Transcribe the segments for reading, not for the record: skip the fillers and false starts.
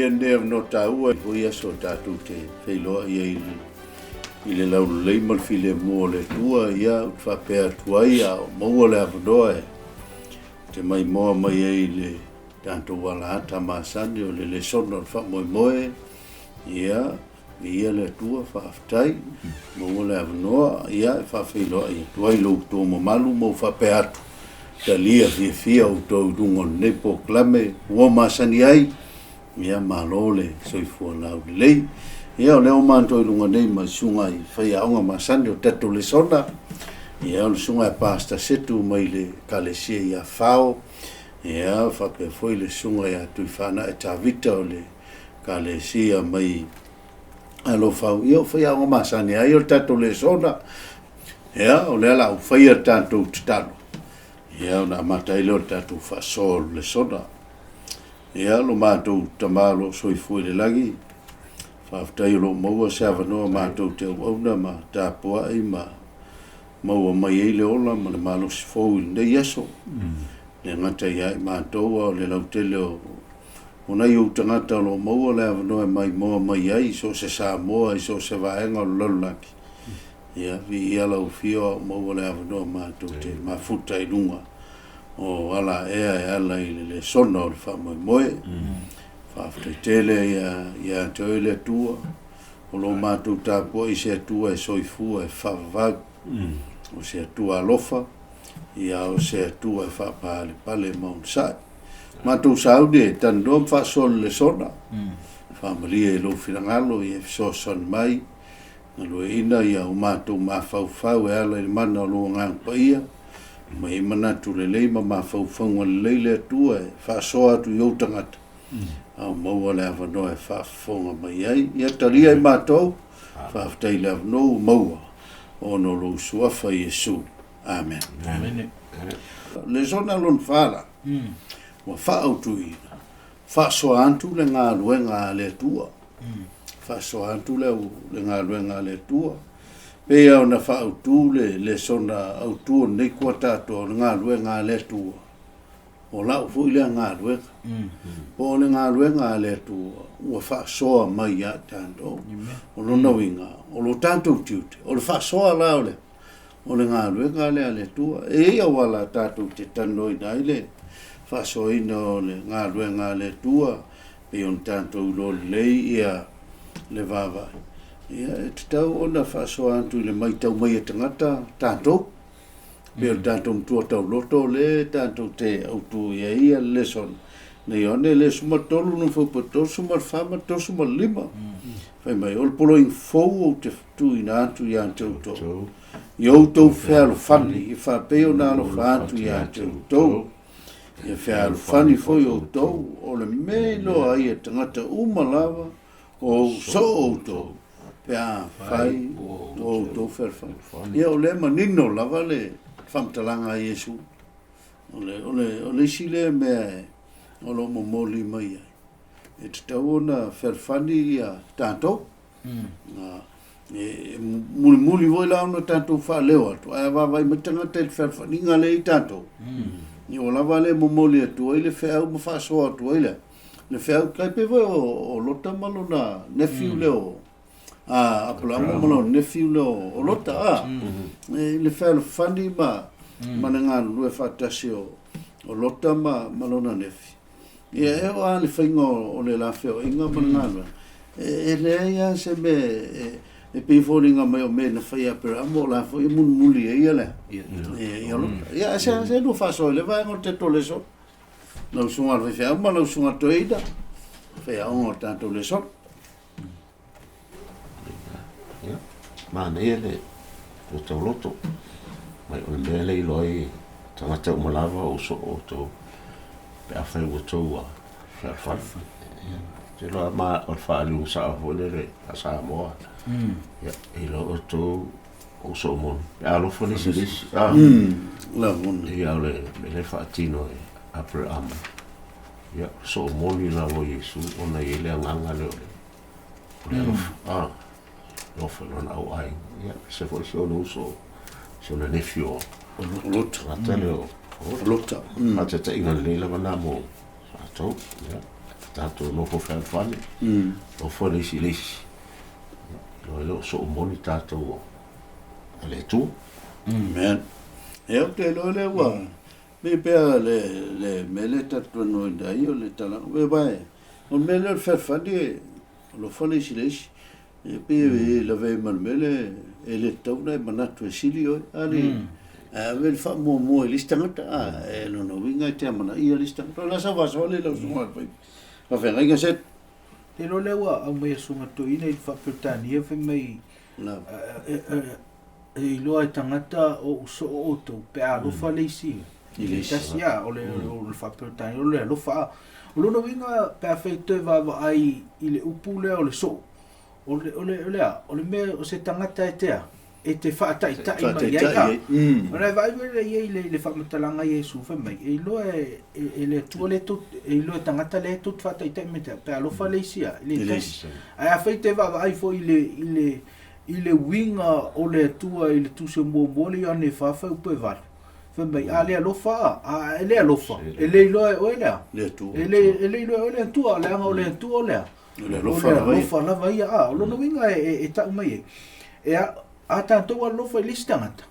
Manaia lenei avanoa taua i foi aso tatou te feiloai ai i le laulelei ma le filemu o le Atua. Ia, ou te faapea atu ai, a o maua le avanoa e te maimoa mai ai i le tatou alaata masani o le lesona o le faamoemoe. Ia, viia le Atua, faafetai, maua le avanoa, ia, e faafeiloai atu ai lo outou mamalu ma ou faapea atu, talia fiafia outou i luga o lenei polokalame ua masani ai. Ia, malo le soifua laulelei. Ia, o lea ua matou i luga nei ma susuga i faiaoga masani o tatou lesona. Ia, o le susuga ia Pastor Setu mai le Ekalesia i Afao. Ia, faapea foi le susuga ia Tuifaanae Tavita o le Ekalesia mai Alofau. Ia, o faiaoga masani ai o le tatou lesona. Ia, o lea o le a ou faia le tatou tatalo. Ia, ona amata ai lea o le tatou faasoa o le lesona. Ia, lo matou Tama o lo o soifua i le lagi, faafetai o lo o maua se avanoa matou te auauna ma tapuai ma maua mai ai le ola ma le malosi fou i lenei aso. Le gata ia i matou, a o le lautele o nai ou tagata o lo o maua le avanoa e maimoa mai ai i so o se Samoa, i so o se vaega o le lalolagi. Ia, viia lau afio a o maua le avanoa matou te mafuta i luga o ala ea e ala i le lesona o le faamoemoe. Faafetai tele ia te oe le Atua, o lo matou tapuai i se Atua e soifua e faavavau, o se Atua alofa, ia o se Atua e faapalepale ma onosai. Matou sauni e talanoa ma faasoa le lesona, faamalie i lou finagalo ia e fesoasoani mai, Galueaiina ia o matou mafaufau e ala i le mana o lou Agaga Paia, aumai ai manatu lelei ma mafaufauga lelei le Atua e faasoa atu i ou tagata, a o maua le avanoa e faafofoga mai ai. Ia talia i matou, faafetai i le avanoa ua maua, ona o lou Suafa Iesu. Amene. Amene. Lesona lona fa la, ua faaautuina, faasoa atu le galuega a le Atua. Faasoa atu le le galuega a le Atua. Pei lava ona faaautu le lesona autu o lenei kuata atoa o le galuega a le Atua. O lau foi lea galuega. Po o le galuega a le Atua ua faasoa mai ia i tatou. O lona uiga, o lo tatou tiute, o le faasoa la o le o le galuega lea a le Atua. E i ai auala tatou te talanoaina ai le faasoaina o le galuega a le Atua, pei ona tatou iloa lelei ia le vaavaai. Ia, e tatau ona faasoa atu i le matau mai a tagata tatou. Pei o le tatou matua tauloto lea tatou te autu i ai ia le lesona. Na Ioane le 13 lona fuaiupu 34 ma le 35. Fai mai, o le poloaiga fou ou te tuuina atu ia te outou, ia outou fealofani, e faapei ona alofa atu ia te outou. Ia fealofani foi outou, o le mea e iloa ai e tagata uma lava o ou soo outou, pe afai o outou fealofani. Ia, o lea e manino lava le faamatalaga a Iesu. O le, o le, o le isi lea mea o lo o momoli mai ai, e tatau ona fealofani ia tatou. E mulimuli foi la ona tatou faaleo atu, ae a vaavaai mai tagata i le fealofaniga lea i tatou, ia ua lava lea e momoli atu ai le feau ma faasoa atu ai le le feau. Tai pei foi o Lota ma lona nephew lea o Apalama ma lona nephew lea o Lota, i le fealofani ma le galulue faatasi o Lota ma lona nephew. Ia, e oo lava i le faiga o le la feoaiga ma le galuega, e leai lava se mea e pei e foliga mai o mea na fai e Aperamo o la foi e mulimuli ai ia le ia Lota. Ia, ae se lua faasoa i le vaega o le tatou lesona. Lau susuga i le faifeau ma lau susuga i le toeaina, faiaoga o le tatou lesona. Ia, manaia le tauloto. Mai o le mea le iloa ai tagata uma lava o soo outou pe afai ua outou ua fealofani. Ia, te iloa ma o le faaliuga sao foi lele a Samoa. Ia, e iloa outou o soo moni. Pe a alofa le isi i le isi. Lagona. Ia, o le mea lea e faatino e Aperahama. Ia, soo moni lava o Iesu ona e i ai le agaga lea o le o le alofa, alofa i lona auaiga. Ia, se foi si ona uso, si ona nephew o Lota. Tagata lea o Lota. Faataitaiga lelei lava na mo tatou. Ia. Tatou nofo fealofani, alofa le isi i le isi. Iloa ai lea o soo moni tatou a le Atua. Amen. Ia ou te iloa lea ua pei pea le le mea lea tatou talanoaina ai o le tala aua o le mea lea o le fealofani e alofa le isi i le isi. E pei e lavea ai ma le mea lea e le tatau ona e manatu e sili oe, a le ae ave le faamuamua i le isi tagata, a e lona uiga e te amanaia le isi tagata. O le a sau faasoa lea i lau susuga i le faafeagaiga Seth? Te iloa lea ua aumaia e Susuga Toeaina i le faa-Peretania fai mai e iloa e tagata o ou soo outou pe a alofa le isi i le tasi a o le faa-Peretania o le alofa a. O lona uiga pe afai e toe vaavaai i le upu lea o le soo, o le, o le, o le a? O le mea o se tagata e te a? E te faataitai mai ai a. O le vaai foi lea i ai i le faamatalaga a Iesu fai mai, e iloa e, e, e le Atua lea tou, e iloa e tagata lea tou te faataitai mai te a, pe alofa le isi a, i le tasi. Ae afai e te vaavaai foi i le, i le, i le uiga o le Atua i le Tusi Muamua le Ioane 4 fuaiupu e 8, Fai mai, a le alofa a, a e le alofa, e le iloa e oe le a? Le Atua. E le, e le iloa e oe le Atua, leaga o le Atua o le a? O le alofa lava ia. alofa lava ia. A, o lona uiga e, e, e tau mai ai, e a, a tatou alofa i le isi tagata,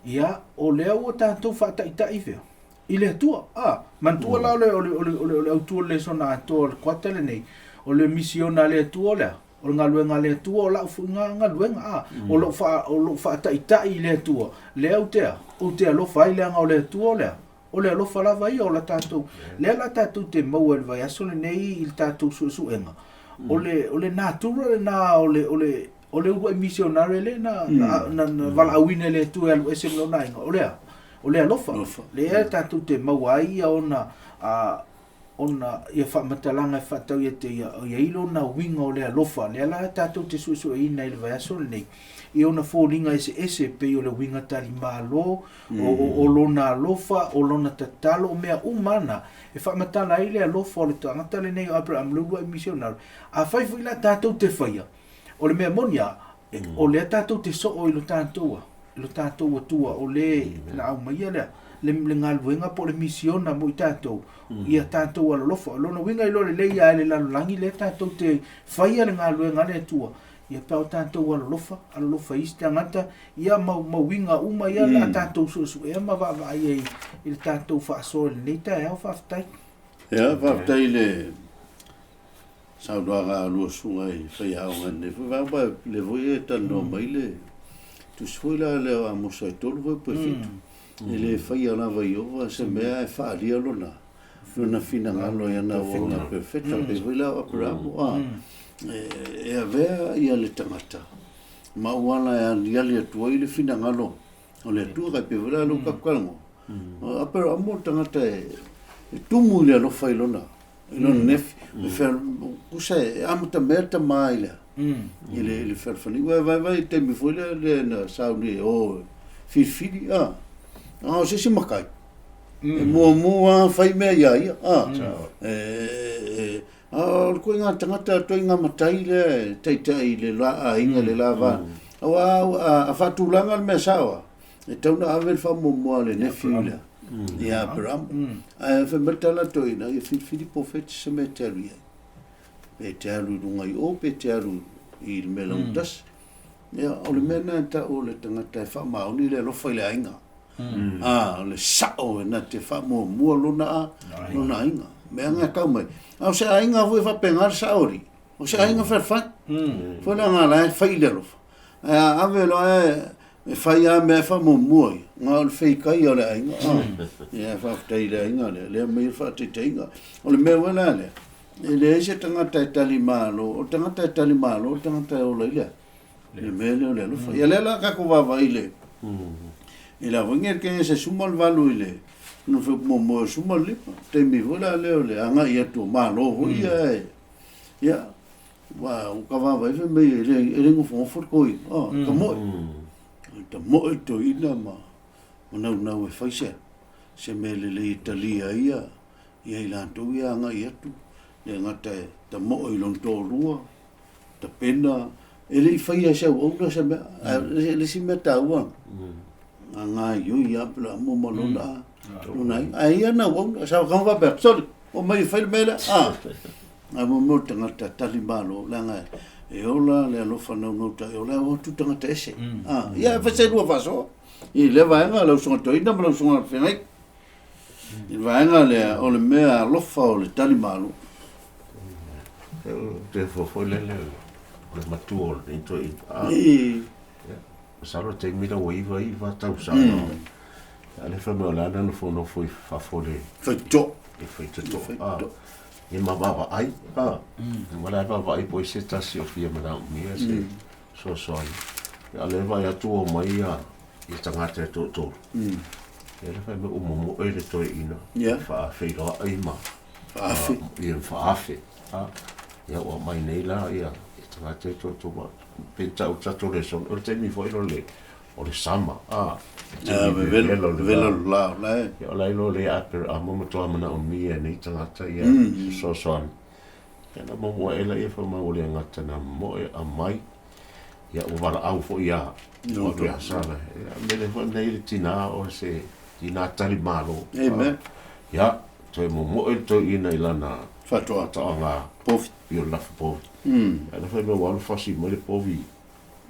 ia, o lea ua tatou faataitai fea? I le Atua. A, manatua la o le, o le, o le, o le, o le autu o le lesona atoa o le kuata lenei, o le misiona a le Atua o le a? O le galuega a le Atua, o lau foi galuega, a, o lou faa, o lou faataitai i le Atua, lea ou te a, ou te alofa ai, leaga o le Atua o le a, o le alofa lava ia o la tatou, lea la tatou te maua i le vaiaso lenei i le tatou suesuega, o le, o le natura lena o le, o le, o le uluai misionare lea na, na, na, na valaauina e le Atua e alu ese ma lona aiga, o le a? O le alofa. Lea tatou te maua ai ia ona, a, ona ia faamatalaga e faatatau ia te ia, o i ai lona uiga o le alofa, lea la tatou te suesueina i le vaiaso lenei, i ona foliga eseese e pei o le uiga talimalo, o, o, o lona alofa, o lona tatalo, o mea uma na e faamatala ai le alofa o le tagata lenei o Abraham le uluai misionare. Afai foi la tatou te faia, o le mea moni lava, o lea tatou te soo i lo tatou i lo tatou Atua o le na aumaia lea le, le galuega po o le misiona mo i tatou, ia tatou alolofa. O lona uiga iloa lelei lava e le lalolagi lea tatou te faia le galuega a le Atua, ia pe a o tatou alolofa, alolofa i isi tagata, ia ma, ma uiga uma ia o le a tatou suesuea ma vaavaai ai i le tatou faasoa i lenei taeao. Faafetai. Ia, faafetai i le saunoaga a lua susuga i faiaoga i lenei foi vaega, aua o lea foi e talanoa mai le tusi foi la lea o Amosa e 3 foi pe 7, e le faia lava e Ieova se mea ae faaalia lona lona finagalo i ana auauna perfecta, pei foi la o Aperamo, a, e avea ia le tagata ma auala e aliali atu ai le finagalo o le Atua, kai pei foi la lou taku O Aperamo o le tagata e tumu i le alofa i lona i lona nefi. E fea, kusa e amata mea le tama i le i le i le fealofani. Ua e vaivai i le taimi foi lea lea na sauni e o e filifili, a. A o se isi matai, e muamua lava fai mea iā ia, a. E, e, a o le ituaiga tagata, ituaiga matai lea e taitai i le la aiga i le la va. Aua a, a faatulaga le mea sao lava, E tatau ona ave le faamuamua a le nephew lea ia Aperamo. Ae fai mai le tala a toeaina, ia filifili po o fea se mea e te alu i ai. Pe e te alu i luga i o, pe e te alu i le mea lautasi. Ia, o le mea lena e tau o le tagata e faamaoni le alofa i le aiga. A, o le sao e na te faamuamua lona a, lona aiga. Mea nga e tau mai. A o se aiga foi e faapena le sao alii. O se aiga fealofani. Foi leaga la e fai i le alofa. Ae a ave loa e E fai lava mea e faamuamua ia, na o le feikaia o le aiga. Ia, faafetai i le aiga lea, lea aumai le faataitaiga. O le mea foi la lea, e leai se tagata e tali malo, o le tagata e tali malo o le tagata e ola i le a? Le mea lea o le alofa. Ia lea la tatou vaavaai i le, i le avoiga e kege se suma le valu i le, no fe muamua e suma le lima. Taimi foi la lea o le agai atu o malo foi ia e, ia, Ua ka vaavaai fai mai e le, e le nofonofo le toeaina, ah, mm. tamoe. Mm. Tamoe le toeaina ma, ma naunau e fai se, se mea lelei e talia ai ia, ia i latou ia agai atu, le gata e tamoe i lona toalua, tapena, e le i faia e se auauna se mea, mm. Le isi mea taua, a gaioi ia pela mo ma lona, mm. lona ai, ae ia na auauna, sa kama faapea, sorry, o mai e fai le mea lea, ah. A mo mea o le tagata tali malo, leaga e ola le alofa naunautai, o la e o atu tagata ese. A, ia e fai se lua faasoa i lea vaega, lau Susuga Toeaina ma lau Susuga Feagai. I le vaega lea, o le mea alofa o le tali malo. Te foi lele o le matua o lenei toeaina. Masalo le taimi la ua 99 tausaga. A lea fai mai o la e na nofonofo i fafo i le faitotoa. I faitotoa. Ia ma vaavaai. Ma la e vaavaai po o ai se tasi o fia manaomia se fesoasoani. A o lea e vaai atu ua omai ia tagata e toatolu. Ia lea fai mai ua momoe le toeaina. Faafeiloai ma faaafe. Ia faaafe. Ia ua aumai nei la ia tagata e toatolu. Pe tau tatou lesona, o le taimi foi lea o le sama. Vevelo le la o la e. Ia o la e iloa lelei a Aperahama matua manaomia e nei tagata ia fesoasoani. Ia na momoe ae laia fai mai ua le gata na momoe aumai. Ia ua valaau foi ia ia Sara. Ia mele foi nei le tina o se tina tali malo. Amen. Ia toe momoe le toeaina i lana faatoaga povi. I o le lafo povi. Ia na fai mai ua alu fasi mai le povi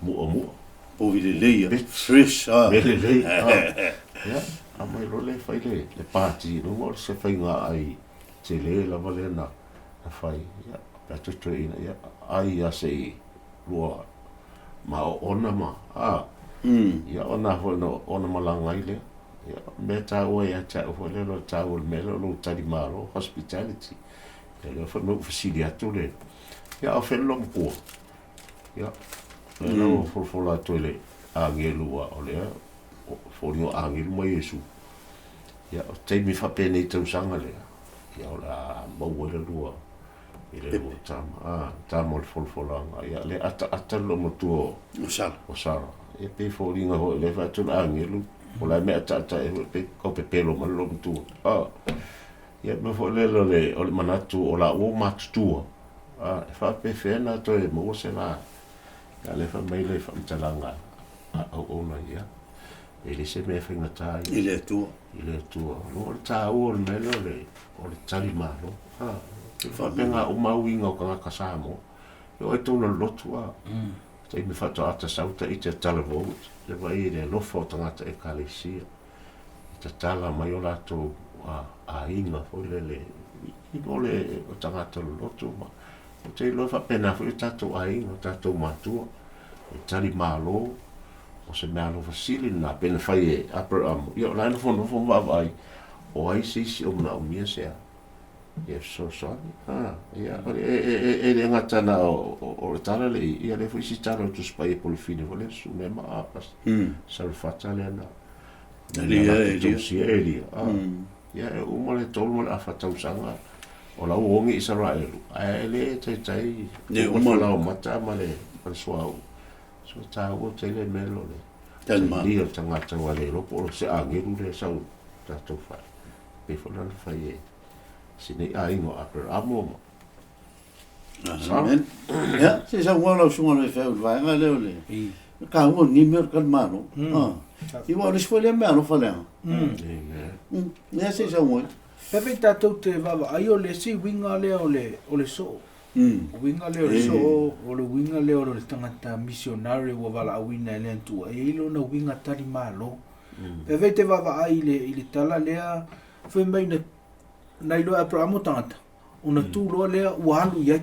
muamua. Povi lelei ia. Fresh a. Mea lelei. Ia, aumai loa lea fai le pati i luga o se faiga ai tele lava lea na fai. Ia, pe a toe toeaina, ia, ai ia se i lua ma oona ma, a. Ia, ona foi na ona malaga ai lea. Ia, mea taua ia te au foi lea, o le taua o le mea lea o lou talimalo, hospitality. Ia, lea foi na ou fesili atu le, ia, a o fea le loomatua? Ia, lea la ua folafola atu e le agelu a o lea foliga o agelu ma Iesu. Ia, o taimi faapenei tausaga lea, ia o le a maua ai le lua i le lua tama, a, tama o le folafolaga. Ia, lea ataata le loomatua o Sara. O Sara. Ia, pei foliga foi lea fai atu le agelu, o la e mea ataata ai foi, pei tau pepelo mai le loomatua. A, ia, mea foi lele o le manatu o la ua matutua, a, e faapefea na toe maua se la. Ia, lea fai mai le faamatalaga a auauna ia, e le se mea faigata i le Atua. I le Atua. O le taua o le mea lea o le tali malo. A, e faapena uma uiga o tagata Samoa. E oo i tau lolotu, a. Taimi faatoa ata sau ta ite talavou, le vaai i le alofa o tagata ekalesia. E tatala mai o latou aiga foi lele i o le o tagata lolotu ma o te iloa faapena foi o tatou aiga, o tatou matua. E tali malo o se mea alofa sili lena pe na fai e Aperahama. Ia o la e nofonofo ma vaavaai o ai se isi o manaomia se a. Ia fesoasoani. Ia, e le gata na o le tala le i, ia le foi si tala o Tusi Paia Polofine foi le susuga e maa pas. Sarefata lea na. Elia, Elia. Tausia Elia. Ia e uma le tolu ma le afa tausaga o lau ogi Isaraelu. Ae le taitai Ne uma uma. lau mata ma le suau. So tāua tele mea lo le. Tali malo. Lia o tagata ua le iloa po o se agelu lea sau tatou fai. Pei foi la na fai e si nei aiga o Aperahama ma. Amen. Ia, se sau lau susuga le faifeau i le vaega lea o le taua o lenei mea o le tali malo. Ia, ua o le isi foi lea mea alofa leaga. Amen. Ia, se i saunoa. Pe fai tatou te vaavaai o le isi uiga lea o le soo. Uiga lea o le soo, o le uiga lea o le tagata missionary ua valaauina e le Atua. E i ai lona uiga tali malo. Pe fai te vaavaai i le tala lea, fai mai na iloa e Aperahama o tagata, ona tu loa lea ua alu i ai.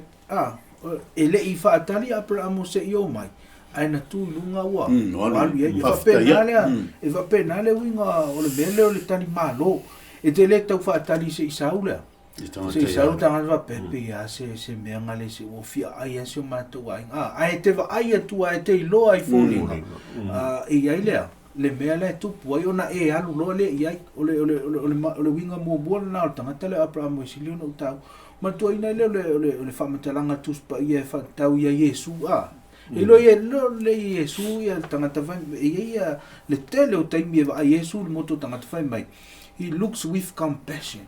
E le i faatali Aperahama se i o mai, ae na tu i luga ua alu i ai. E faapena lea, e faapena le uiga o le mea lea o le tali malo. E te le tau faatali se i sau lea. Se i sau tagata faapea pe ia se mea nga le se ua fia ai a se o matou aiga. Ae te vaai atu ae te iloa i foliga. E i ai lea, le mea lea e tupu ai ona e alu loa lea i ai. O le uiga muamua lena o le tagata lea o Aperahama e sili ona ou taua. Manatuaina lea o le faamatalaga Tusi Paia e faatatau ia Iesu. E iloa ia le Iesu ia le tagata fai, e i ai ia le tele o taimi e vaai Iesu le moto o tagata fai mai. He looks with compassion.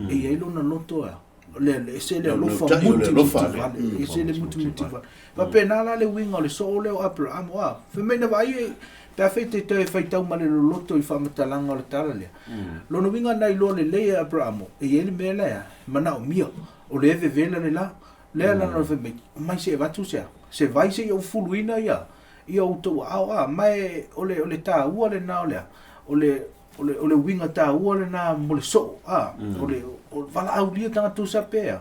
E i ai lona loto a. Le ese le alofa muti muti vale. Ese le muti muti vale. Faapena la le uiga o le soo lea o Aperahama. Fai mai na vaai pe a fai te toe faitau ma le loloto i faamatalaga o le tala lea. Lona uiga na iloa lelei e Aperahama, e i ai le mea lea, manaomia. O lea e vevela le la. Lea la na fai mai, mai se avatu se a. Se vai se i ou fuluina ia, ia outou aao a. Ma e, o le, o le taua lena o le a, o le, o le, o le uiga taua lena mo le soo a. O le, o le valaaulia tagata tusa pe a.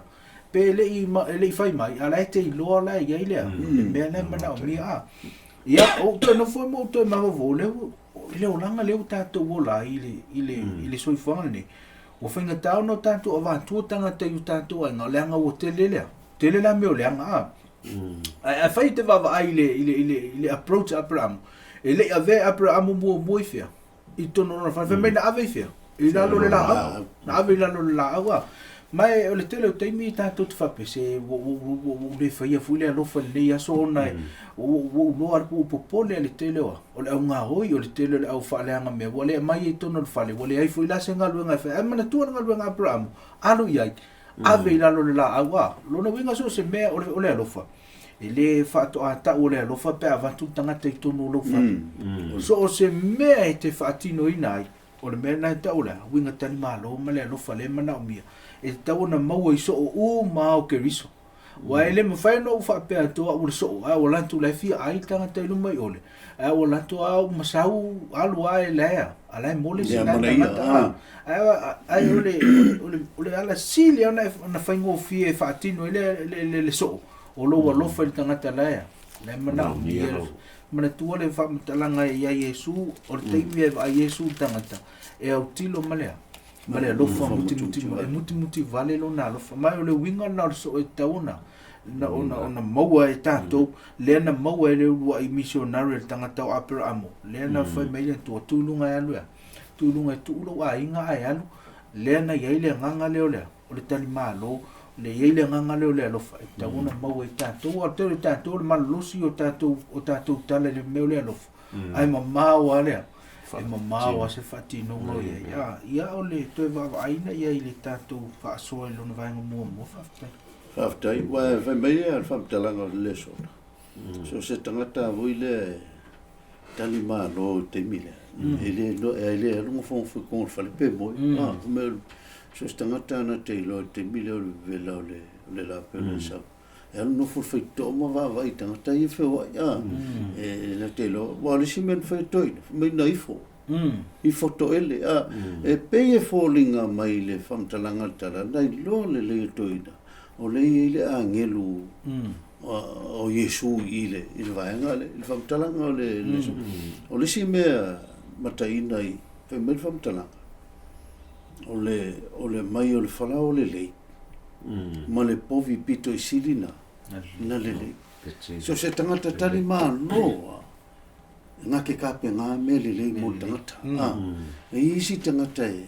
Pe le i, e le i fai mai, a la e te iloa la e i ai le a, le mea la e manaomia a. Ia, o ou toe nofo ai ma ou toe mafaufau, o lea ua, i le olaga lea ua tatou ola ai i le, i le, i le soifuaga lenei, Ua faigata ona o tatou avatua tagata i o tatou aiga, leaga ua tele lea. Tele la mea o leaga, a. Ae afai e te vaavaai i le, i le, i le, i le approach a Aperamo, e le i avea e Aperamo muamua i fea? I totonu o lona fale. Fai mai na ave i fea? I lalo o le laau. Na ave i lalo o le laau, a. Ma e, o le tele o taimi tatou te faapea, se ua, ua, ua, ua, ua ou le faia foi le alofa i lenei aso ona e, ua, ua ou iloa, ua ou popole i le tele o, o le au gaoi, o le tele o le au faaleaga mea, ua le aumai ai i totonu o le fale, ua leai foi la se galuega e fai. Ae manatua le galuega a Aperamo, alu i ai, ave i lalo o le laau, a. Lona uiga so o se mea o le, o le alofa, e le faatoa tau o le alofa pe a avatu le tagata i totonu o lou fale. So o se mea e te faatinoina ai, o le mea lena e tau o le a, uiga talimalo ma le alofa lea e manaomia, e tatau ona maua i soo uma lava o Keriso. Aua e le mafai ona ou faapea atu o au o le soo, ae ua latou la e fia ai le tagata i luma i ole, ae ua latou a ou masau alu a e lae a, a lae mole se lae tagata a. Ae, ae o le, o le, o le ala sili ona e, ona faigofie e faatino ai le, le, le, le soo, o lou alofa i le tagata lae a, lae manaomia. Manatua le faamatalaga ia Iesu, o le taimi e vaai Iesu i le tagata, e autilo ma le a? Ma le alofa mutimuti, e mutimuti vale lona alofa. Ma o le uiga lena o le soo e tatau ona, na, ona, ona maua e tatou, lea na maua e le uluai missionary le tagata o Aperamo, lea na fai mai le Atua, tu i luga e alu e a? Tu i luga e tuu lou aiga ae alu, lea na i ai le agaga lea o le a? O le talimalo, lea i ai le agaga lea o le alofa, e tatau ona maua e tatou. A o le tele o tatou, o le malolosi o tatou, o tatou tala i le mea o le alofa, ae mamao lava lea, e mamao lava se faatinoga o i ai. A, ia o le toe vaavaaiina i ai i le tatou faasoa i lona vaega muamua, faafetai. Faafetai. Ua e fai mai le faamatalaga o le lesona. So se tagata foi lea e tali malo i le taimi lea. E le e le alu gofogofoga i le fale pe moe. Ah, mea so se tagata na te iloa i le taimi lea o le vevela o le o le la pe o le sau. E alu nofo i le faitotoa ma vaavaai i tagata ia e feoai. Ah, e na te iloa. Aua o le isi mea na fai e toeaina, fai mai na ifo. Ifo toele. Ah, e pei e foliga mai le faamatalaga a le tala, na iloa lelei e toeaina, o lea e i ai le agelu o Iesu i le, i le vaega lea, i le faamatalaga o le, le O le isi mea mataina i, fai mai le faamatalaga, o le, o le mai o le falaoa lelei, ma le povi pito i sili na, na lelei. So se tagata tali malo, e ngake kapega mea lelei mo le tagata. Ah, e i isi tagata e,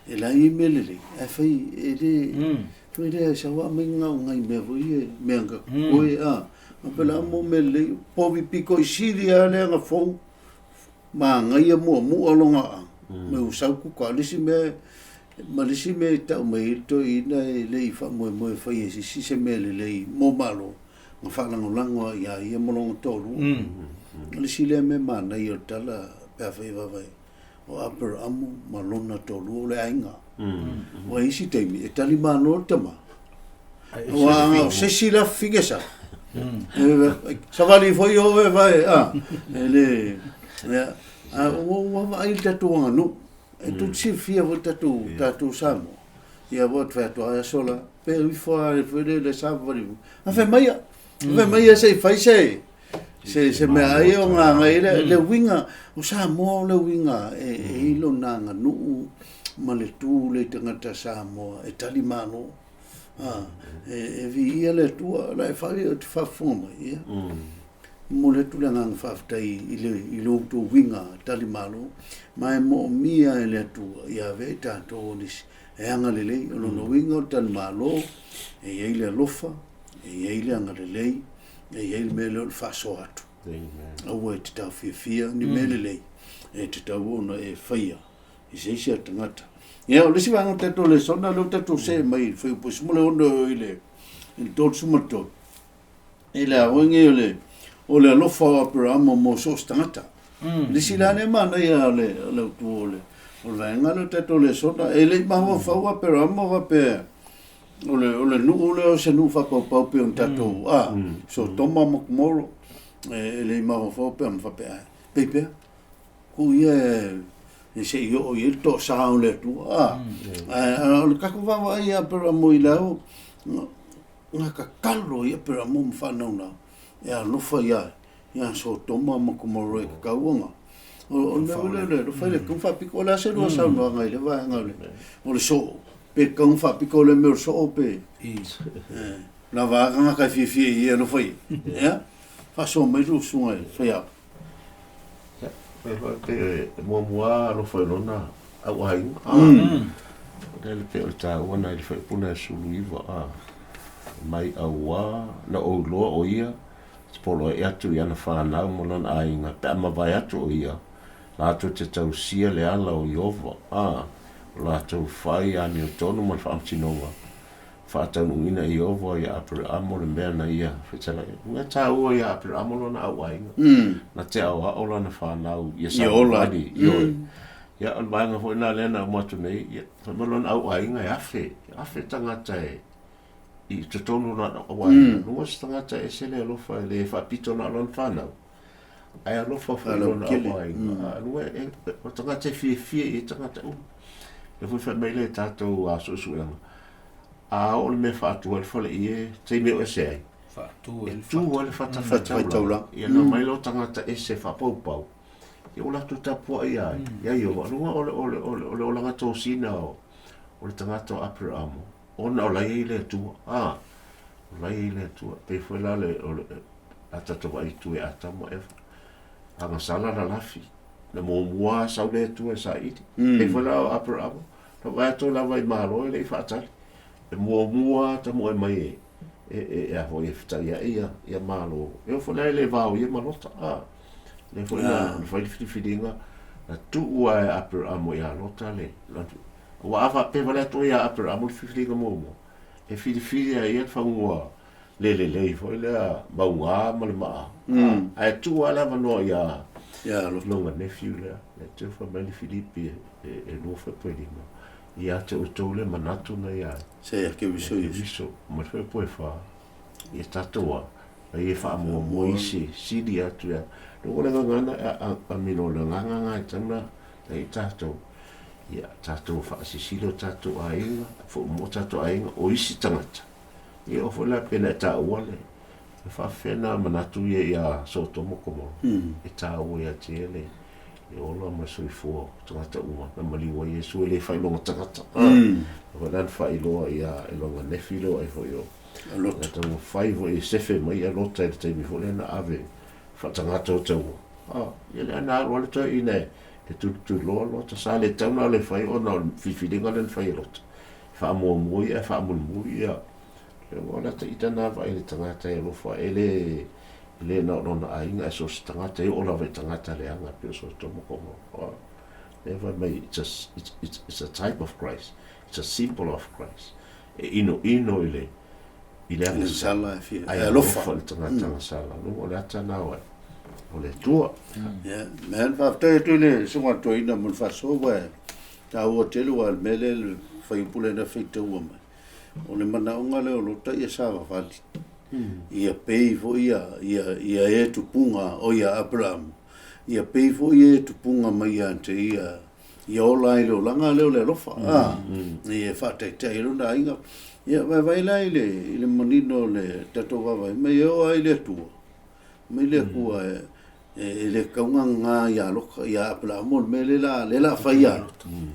e lai i mea lelei, ae fai, e le, fai lea e sau a mai ngau ngai mea foi e, mea nga koe, a, ma pela mo mea lelei, povi piko i sili a lea nga fou, māngaia muamua longa a, me u sau kuka, le isi mea, ma le isi mea i tau mai ai le toeaina e le i faamoemoe e fai e se isi se mea lelei mo Malo, na faalagolago lava iā ia ma lona toalua. O le isi lea mea manaia o le tala pe afai e vaavaai, o Aperamo ma lona toalua o le aiga. Ua i isi taimi e tali malo le tama, aua o se isi la figesa, savali foi oe vae, a, e le, ia, a ua vaai le tatou aganuu, e tou te silafia foi le tatou, tatou Samoa, ia ua fai atu ai aso la, pe ifo lava foi lele le savavali, a fai mai ia, fai mai ia se i fai se, se, se mea ai o ngā ngai le, le uiga, o Samoa o le uiga e, e i lona aganuu ma le tu le tagata Samoa e tali malo. A, e, e viia le Atua, la e fai o te faafofoga mai, ia. Momoli atu le agaga faafetai i le, i lo outou uiga tali malo, ma e moomia e le Atua ia avea i tatou o nisi e agalelei. O lona uiga o le tali malo, e i ai le alofa, e i ai le agalelei, e i ai le mea lea o le faasoa atu. Aua e te taofiafia ni mea lelei e tatau ona e faia i se isi a tagata. Ia, o le isi vaega o le tatou lesona lea ua tatou see mai i le fuaiupu 16 i le 33, i le aoga o le, o le alofa o Aperamo mo so o se tagata. Le isi la lea manaia o le, o le autu o le, o le vaega lea o le tatou lesona, e le i mafaufau Aperamo faapea, O le, o le nuu lea o se nuu faapaupau pei ona tatou, a, Sotoma ma Komoro, e le i mafaufau pe a ma faapea, ai, pei pea, tuu ia e se i oo i ai le toasa o le Atua, a. Ae o le tatou vaavaai ia Aperamo i le ao, na tatalo ai Aperamo ma faanaunau e alofa ia ia Sotoma ma Komoro e tatau ona o le mea foi lea o le alofa e le tatau ona faapito. O le a se lua saunoaga i le vaega o le o le soo? Pe tatau ona faapito le mea o le soo pe lava a tagata e fiafia i ai e alofa i ai? Ia, faasoa mai lou usuga e fai au. Ia, pe muamua alofa i lona au aiga. O lea pei o le taua na i le fuaiupu lena e 19 a. Mai auā na ou iloa o ia te poloaiʻi atu i ana fanau ma lona aiga pe a mavae atu o ia, latou te tausia le ala o Ieova, a o latou fai amiotonu ma le faamasinoga faataunuuina e Ieova ia Aperamo le mea na ia fetalai. O mea taua ia Aperamo lona au aiga. Na te aoao lana fanau ia savavali. Ioe. Ia, o le vaega foi lena lea na uma atu nei, ia, fai mai lona au aiga e afe, afe tagata e i totonu o lona au aiga. Luga se tagata e ese le alofa e le faapito na o lona fanau, ae alofa foi i lona au aiga. A luga e, o tagata e fiafia i tagata uma. Lea foi fai mai le tatou suesuega, a oo le mea faatu ai le faleie, taimi e o ese ai, Faatu ai le tu ai le fata faitaulaga. Ia na mai lea o tagata ese faapaupau, ia ua latou tapuai ai, ia Ieova, luga o le, o le, o le, o le olaga tosina o, o le tagata o Aperamo, ona o la e i ai le Atua. A, o la e i ai le Atua. Pei foi la le, o le, a tatou vaai i tua i Atama ma Eva, agasala lalafi, na muamua sau le Atua e saili. Pei foi la o Aperamo, na vaai atu lava i Malo e le i faatali. E muamua tamuai mai e, e, e, e a foi e fetaiai ia, ia Malo. E oo foi la e le vao ia ma Lota. A, lea foi na, na fai le filifiliga, na tuu lava e Aperamo ia Lota le, aua a faapea vale atu ai ia Aperamo le filifiliga muamua, e filifili lava e ia le fanua le lelei foi lea mauga ma le maa. Ae tuu lava le avanoa ia Ia Lota. lona nephew lea, le te fai mai le Filipi e 2:5, ia te outou le manatu na ia Se ia Keriso Iesu. Keriso, ma le 4, ia tatou a, a ia faamuamua isi sili atu ia. Loko le gagana a mino le gagana e tana i tatou. Ia tatou faasisilo tatou aiga, foomoa tatou aiga o isi tagata. Ia o foi la pena e taua le e faafefea na manatu ia ia Sotoma Komoro. E taua ia te le le ola ma le soifua o tagata uma na maliu ai Iesu e le faailoga tagata. O foi la na faailoa ia e lona nefi lea ai foi o Lota. Na taumafai foi e sefe mai ia Lota i le taimi foi lea na ave faatagata o taua. Ia lea na alu alu toeaina e tulituliloa Lota. Sa le tatau ona le fai ona o le filifiliga lea na fai e Lota. E faamuamua ia ae faamulimuli ia. O le ata na vaai i le tagata e alofa e le e le na o lona aiga ae so o se tagata e oo lava i tagata leaga pei o Sotoma Komoro. Lea fai mai it's a type of Christ. It's a symbol of Christ. E inoino i le i le agasala e fia e alofa i le tagata agasala. Luga o le ata na oe o le Atua. Ia, mea faafetai atu i le susuga toeaina mo le faasoa ua e taua tele aua o le mea lea le fuaiupu lea na faitaua mai. O le manaoga lea o Lota ia savavali. Ia pei foi ia, ia, ia e tupuga o ia Aperamo. Ia pei foi e tupuga mai ia te ia, ia ola ai le olaga lea o le alofa. A, ia faataitai ai lona aiga. Ia vaivai la i le, i le manino o le tatou vaavaai mai e oo lava i le Atua. Mai le Atua e, e le tatau ona gagā ia Lota, ia Aperamo le mea lea lea la fai ia,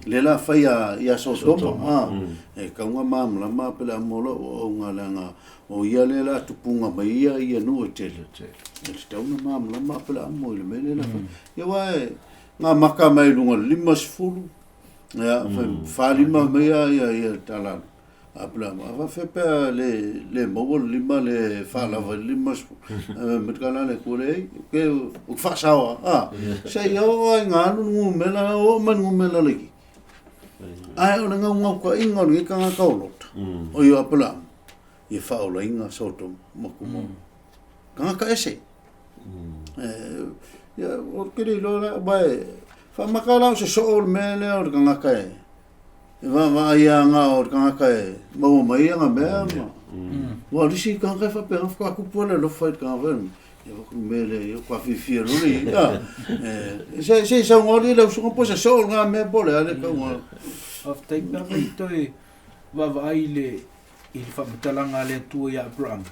lea la fai ia, ia Sotoma. E tatau ona malamalama Aperamo o lau auaunaga leaga o ia lea la tupuga mai ia ia nuu e tele. E tatau ona malamalama Aperamo i le mea lea la fai. Ia aua e gamaka mai luga o le 50, ia, 45 mai ia, ia, ia tala Aperamo, a faafefea pe a le, le maua le lima le faalava i le 50. Ma te kala le kua leai, ke o faasaoa, a, se i oo ai ngā alu numera, oo mai le numera laitiiti. Ae o le gaugaukaiga o lenei tagata o Lota, o ia Aperamo, ia faaolaina Sotoma ma Komoro. Tagata ese. Ia, o te le iloa la, aua e faamata la o se soo o le mea lea o le tagata e, E vaavaai lava na o le tagata e maua mai ana mea ma. Aua o le isi tagata e faapena faatoa tupu lava le alofa i le tagata foi lea, ia vaai atu le mea lea, ia faatoa fiafia loa le ia. E se se i saunoa alii le usoga po o se soo lena mea po o le a le tauga. Faafetai pe afai e toe vaavaai i le i le faamatalaga a le Atua ia Aperamo,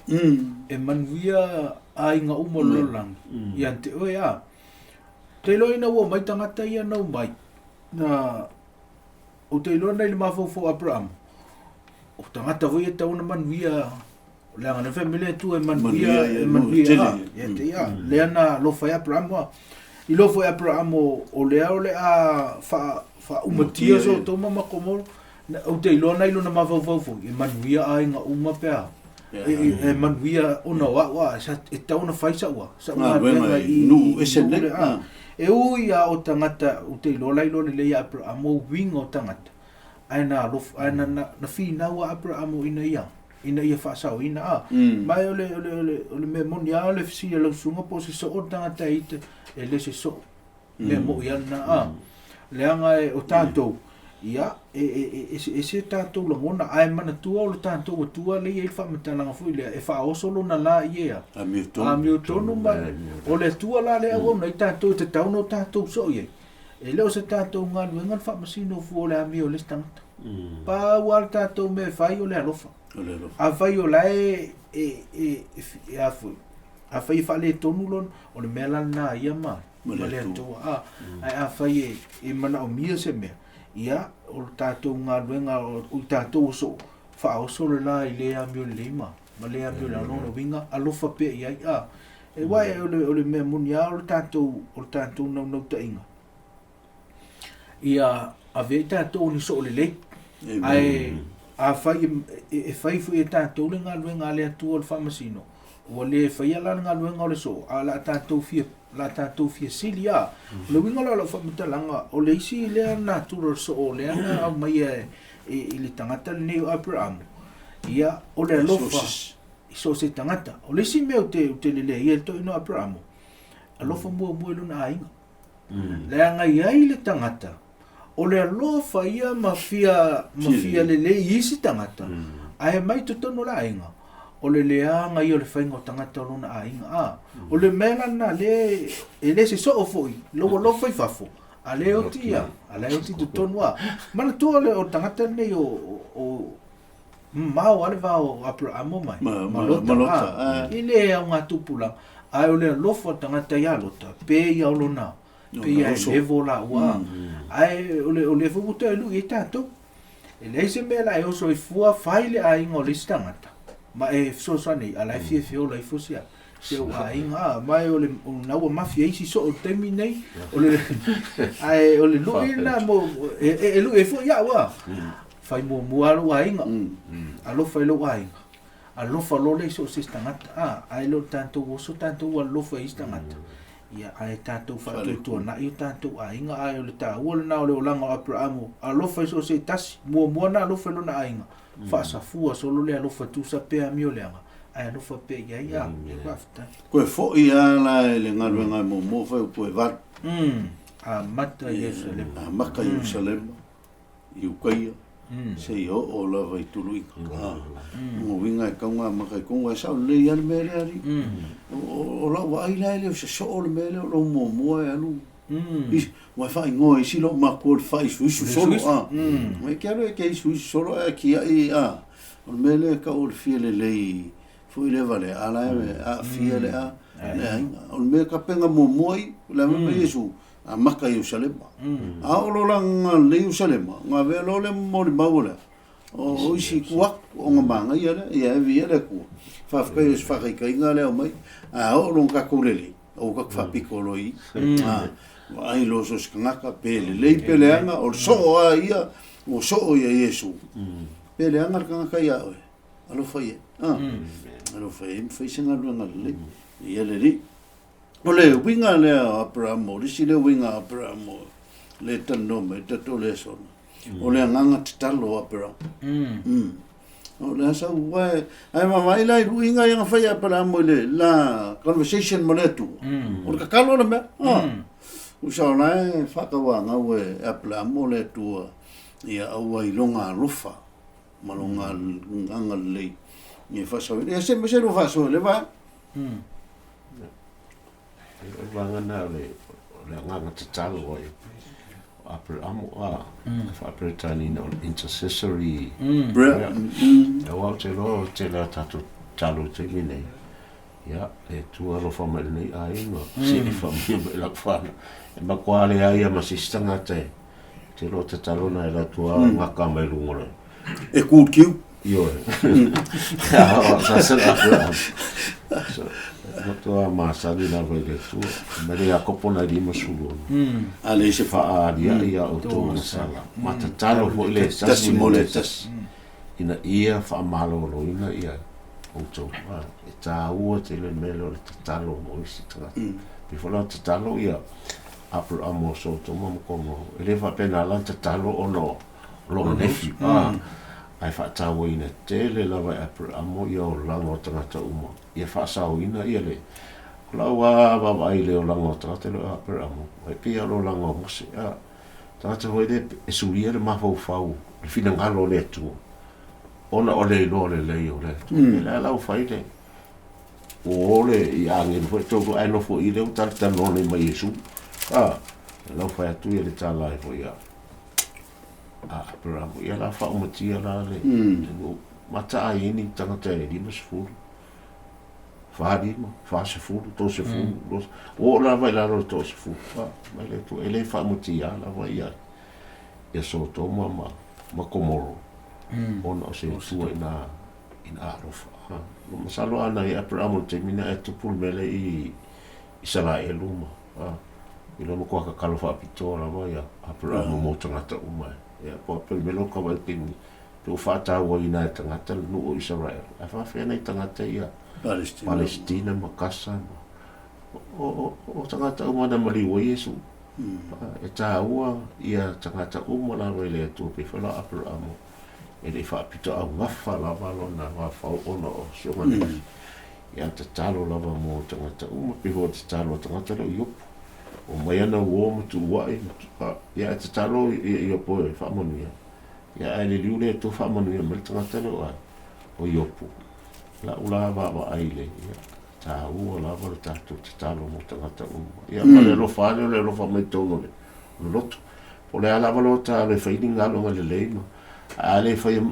e manuia aiga uma o le lalolagi ia te oe a. Te iloa ina ua omai tagata ia na omai, na Ou te iloa nei le mafaufau o Aperamo, o tagata foi e tatau ona manuia, leaga le fai mai le Atua e manuia, e manuia, a, ia te ia, lea na alofa ai Aperamo, a. I loa foi Aperamo o lea o le a faaumatia Sotoma ma Komoro, ou te iloa na i lona mafaufau foi, e manuia aiga uma pe a, e manuia ona o au, a, e tatau ona fai sau, a, sau galuega i nuu ese nei, a. E ui a o tagata, ou te iloa la iloa lelei ia Aperamo uiga o tagata, ae na alofa, ae na, na, na finau a Aperamo ina ia, ina ia faasaoina, a. Ma e o le, o le, o le, o le mea moni a o le fesili a lau susuga po o se soo le tagata e ita, e le se soo. Mea moi a lena, a. Leaga e, o tatou, ia, e, e, e, eseese tatou lagona, ae manatua o le tatou Atua lea e i ai le faamatalaga foi lea, e faaoso lona la i ea. Amiotonu. Amiotonu ma o le Atua la lea e auauna ai tatou, e tatau ona o tatou soo i ai. E le o se tatou galuega le faamasino fua o le amio o le isi tagata. Pau lava le tatou mea e fai o le alofa. O le alofa. Afai o la e, e, e, e, a foi, afai e faaletonu lona, o le mea la lena a ia ma, ma le Atua. A, ae afai e, e manaomia se mea, ia, o le tatou galuega, o i tatou o soo, faaoso le la i le amio lelei ma, ma le amio le lona uiga, alofa pea i ai. A, e aua o le, o le mea moni lava o le tatou, o le tatou naunautaiga, ia ave ai tatou ni soo lelei. Ae afai e, e fai foi e tatou le galuega a le Atua o le faamasino, ua le faia la le galuega o le soo, a o le a tatou fia, la tatou fia sili a. O le uiga la o lau faamatalaga, o le isi lea natura o le soo lea na aumaia e, e, i le tagata lenei o Aperamo, ia, o le alofa i so o se tagata. O le isi mea ou te, ou te lelei ai i le toeaina o Aperamo, alofa muamua i lona aiga. Leaga e i ai le tagata, o le alofa ia ma fia, ma fia lelei i isi tagata, ae mai totonu o le aiga, o le leaga ia o le faiga o tagata o lona aiga. A, o le mea la lena lea e le se soo foi, lou alofa i fafo, a lea e oti ia, a la e oti i totonu a. Manatua le o le tagata lenei o, o, mamao lava le va o Aperamo ma, ma Lota, a, e le aoga tupulaga, ae o le alofa o le tagata ia Lota, pe ia o lona, pe ia e levo laua, ae o le, o lea foi ua toe lui ai tatou. E leai se mea la e oso ai fua fai le aiga o le isi tagata, ma e fesoasoani ai, a la e fiafia ola ifo si a, si ou aiga, a, ma e o le, o lena ua mafi ai isi soo i le taimi lenei, o le, ae o le lui lena mo, e, e, e lui ai foi au a. Fai muamua lava lou aiga, alofa i lou aiga, alofa loa lea i so o se isi tagata, a, ae le o le tatou oso tatou alofa i isi tagata, ia, ae tatou faatuatuanai o tatou aiga, ae o le taua lena o le olaga o Aperamo, alofa i so o se tasi, muamua ona alofa i lona aiga, faasafua solo le alofa tusa pea amio leaga, ae alofa pea i ai, a, ia faafetai. Toe foi lava la i le galuega e muamua fai upu e valu. Amata i Ierusalema. Amata i Ierusalema. I Ukaia, seia oo lava i Tuluiga. O uiga e tau amata i tonu, ae sao lelei lava le mea lea alii. O lau vaai la e le o se soo le mea lea o lou muamua e alu. Ua e faaigoa e isi lou matua o le faaisuisu solo, a. Ua e te alu e te isuisu solo ae tiai, a. O le mea lea e tau o le fia lelei foi lea valea, a la e aafia le a, le aiga. O le mea tapena muamua i, o le a fai mai Iesu, amata i Ierusalema. A oo loa la galulei Ierusalema, ona avea loa lea molimau o le a? O isi i tua atu, ona manaia lea, ia e viia le Atua. Faafetai o se faataitaiga lea aumai, ae a oo loa ina tatou lelei, aua tatou faapito loa i i. Vaai loa so o se tagata, pe lelei pe leaga, o le soo lava ia, ua soo ia Iesu. Pe leaga le tagata ia oe, alofa ia. Alofa ia, ma fai se galuega lelei. Ia le Alii. O le uiga lea o Aperamo, o le isi lea uiga o Aperamo lea e talanoa mai ai tatou le aso nei, o le agaga tatalo o Aperamo. O le a sau, aua ae vaavaai la i luiga ia na fai e Aperamo i le la conversation ma le Atua, o le tatalo le mea. Usa o la e faatauanau e Aperamo le Atua. Ia aua i loga alofa ma loga agalelei ia faasaoina. Ia se se lo faasoa le vaega. O le vaega lena o le o le agaga tatalo ai o Aperamo a faa-Peretania o le intercessory prayer. Aua ou te iloa o le tele o tatou tatalo i le taimi nei, ia, le Atua alofa mai i lenei aiga, se i faamanuia mai i lau fanau. E matua leai lava ma se isi tagata e te iloa tatalo na e alu atu lava gata mai luga o le E ku kiu. Ioe. Sa sa la. So, matua masani lava i le Atua. Mai le Iakopo na 56. A leai se Faaaliai a outou agasala. Ma tatalo foi le tasi mo le tasi. Ina ia faamaloloina ia outou. E taua tele le mea lea o le tatalo mo isi tagata. Pei foi la o tatalo ia Aperamo o Sotoma ma Komoro. E le faapena la ona tatalo ona o lona nephew, ae faatauaina tele lava e Aperamo ia olaga o tagata uma, ia faasaoina ia le, o lau lava vaavaai i le olaga o tagata lea o Aperamo, e pei lava o le olaga o Mose, a, tagata foi lea e suia le mafaufau i le finagalo o le Atua, ona o le iloa lelei o le Atua. O le a la ua fai le, ua o le i agelu foi tou ae nofo i lea ua talatalanoa nei ma Iesu. A, lau fai atu ia le tala ai foi a a Aperamo, ia la faaumatia la le le nuu mata ai ni tagata e 50, 45, 40, 30, ua oo lava i lalo o le 30. A, mai le Atua, e le faaumatia lava ia ia Sotoma ma ma Komoro ona o se Atua ina ina alofa. Masalo ana i Aperamo i le taimi lena e tupu le mea lea i Isaraelu ma i lona matua tatalo faapitoa lava ia Aperamo mo tagata uma. Ia po o le mea lea o tau ai pei ua faatauaina e tagata le nuu o Isaraelu. Ae faafefea nai tagata ia Palesitina ma Kasa ma o tagata uma na maliu ai Iesu. E taua ia tagata uma lava i le Atua pei foi la o Aperamo. E le i faapitoaugafa lava lona mafaufau ona o si ona alii. Ia tatalo lava mo tagata uma, pei foi o le tatalo a tagata lea o Iopo. Omai ana uo ma tuuai, ia ae tatalo Iopo e faamanuia. Ia ae liliu le Atua faamanuia mai le tagata lea o o Iopo. Lau la vaavaai i le, ia, taua lava le tatou tatalo mo tagata uma. Ia ma le alofa lea o le alofa mai totonu o le loto. Po o le a lava lou tatalo e fai ni galuega lelei ma a le faia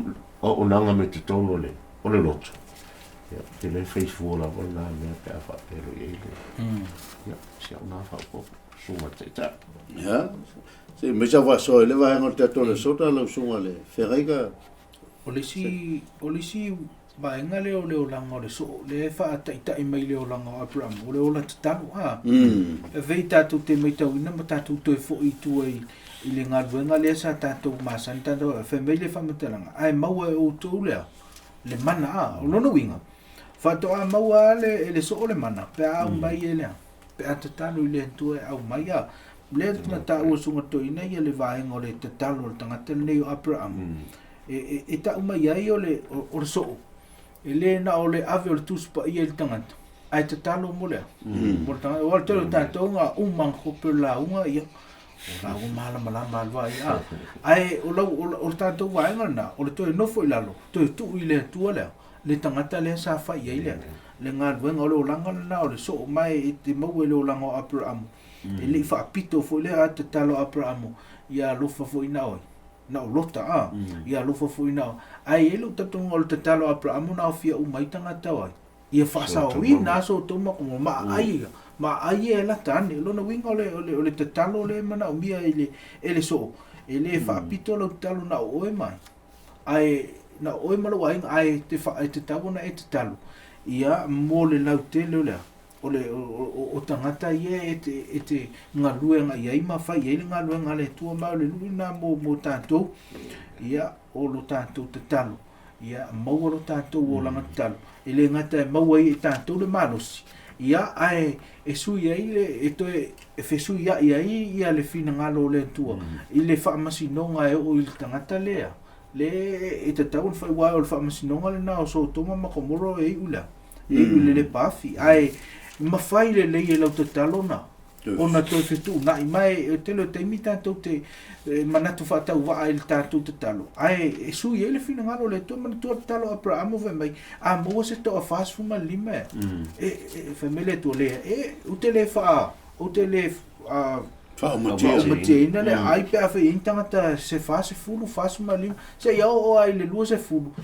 auaunaga mai totonu o le o le loto, ia, ou te le fai fua lava lena mea pe a faapea loa i ai le, ia, si au na faaopoopo, susuga i le Taitai. Ia, se i mai sau faasoa i le vaega o le tatou lesona lau susuga i le Feagaiga. O le isi, o le isi vaega lea o le olaga o le soo, lea e faataitai mai le olaga o Aperamo, o le ola tatalo. A, e vei tatou te maitauina ma tatou toe foi i tua i, i le galuega lea sa tatou masani tatou, fai mai le faamatalaga, ae maua e outou lea, le mana. A, o lona uiga, faatoa maua lava le, e le soo le mana, pe a aumai e lea, pe a tatalo i le Atua e aumai. A, lea na taua susuga toeaina ia le vaega o le tatalo o le tagata lenei o Aperamo, e, e, e tau mai ai o le, o, o le soo, e le na o le ave o le Tusi Paia i le tagata, ae tatalo mo le a? Mo le tagata. Aua o le tele o tatou na uma na kope o le lauga, ia, o lauga malamalama lava ia, a. Ae o lau, o, o le tatou vaega lena, o le toe nofo i lalo, toe tuu i le Atua le a? Le tagata lea sa fai i ai le, le galuega, o le olaga lena o le soo, ma e te maua i le olaga o Aperamo, e le i faapito foi lea, a tatalo Aperamo, ia alofa foi na oe. na o Lota, a, ia alofa foi na o, ae i ai lou talitonuga o le tatalo a Aperamo na aofia uma ai tagata o ai, ia faasaoina a Sotoma ma Gomora, ma aai ia, ma aai ia e lata ane. O lona uiga o le, o le, o le tatalo lea e manaomia i le, e le soo, e le faapito lau tatalo na o oe ma ai, ae na o oe ma lou aiga, ae te, e tatau ona e tatalo, ia, mo le lautele o le a? o le o tagata ia e te e te galue agai ai ma fai ai le galuega a le Atua ma o le lui lena mo mo tatou ia o lo tatou tatalo ia maua lo tatou olaga tatalo e le gata e maua ai e tatou le malosi ia ae e sui ai le e toe e fesuiai ai ia le finagalo o le Atua i le faamasinoga e oo i le tagata lea le e tatau ona fai aua o le faamasinoga lena o Sotoma ma Komoro e iu lea e iu i le lepa afi, ae mafai lelei e lau tatalo na Ona toe fetuunai mai e tele o taimi tatou te manatu faatauvaa i le tatou tatalo, ae e sui ai le finagalo o le Atua. Manatua le tatalo a Aperamo fai mai, a maua se toa 45 e, e fai mai le Atua, lea, e, ou te le faa, ou te le Faaumatiaina le ai pe a fai ai ni tagata se 40, 45, seia oo lava i le 20,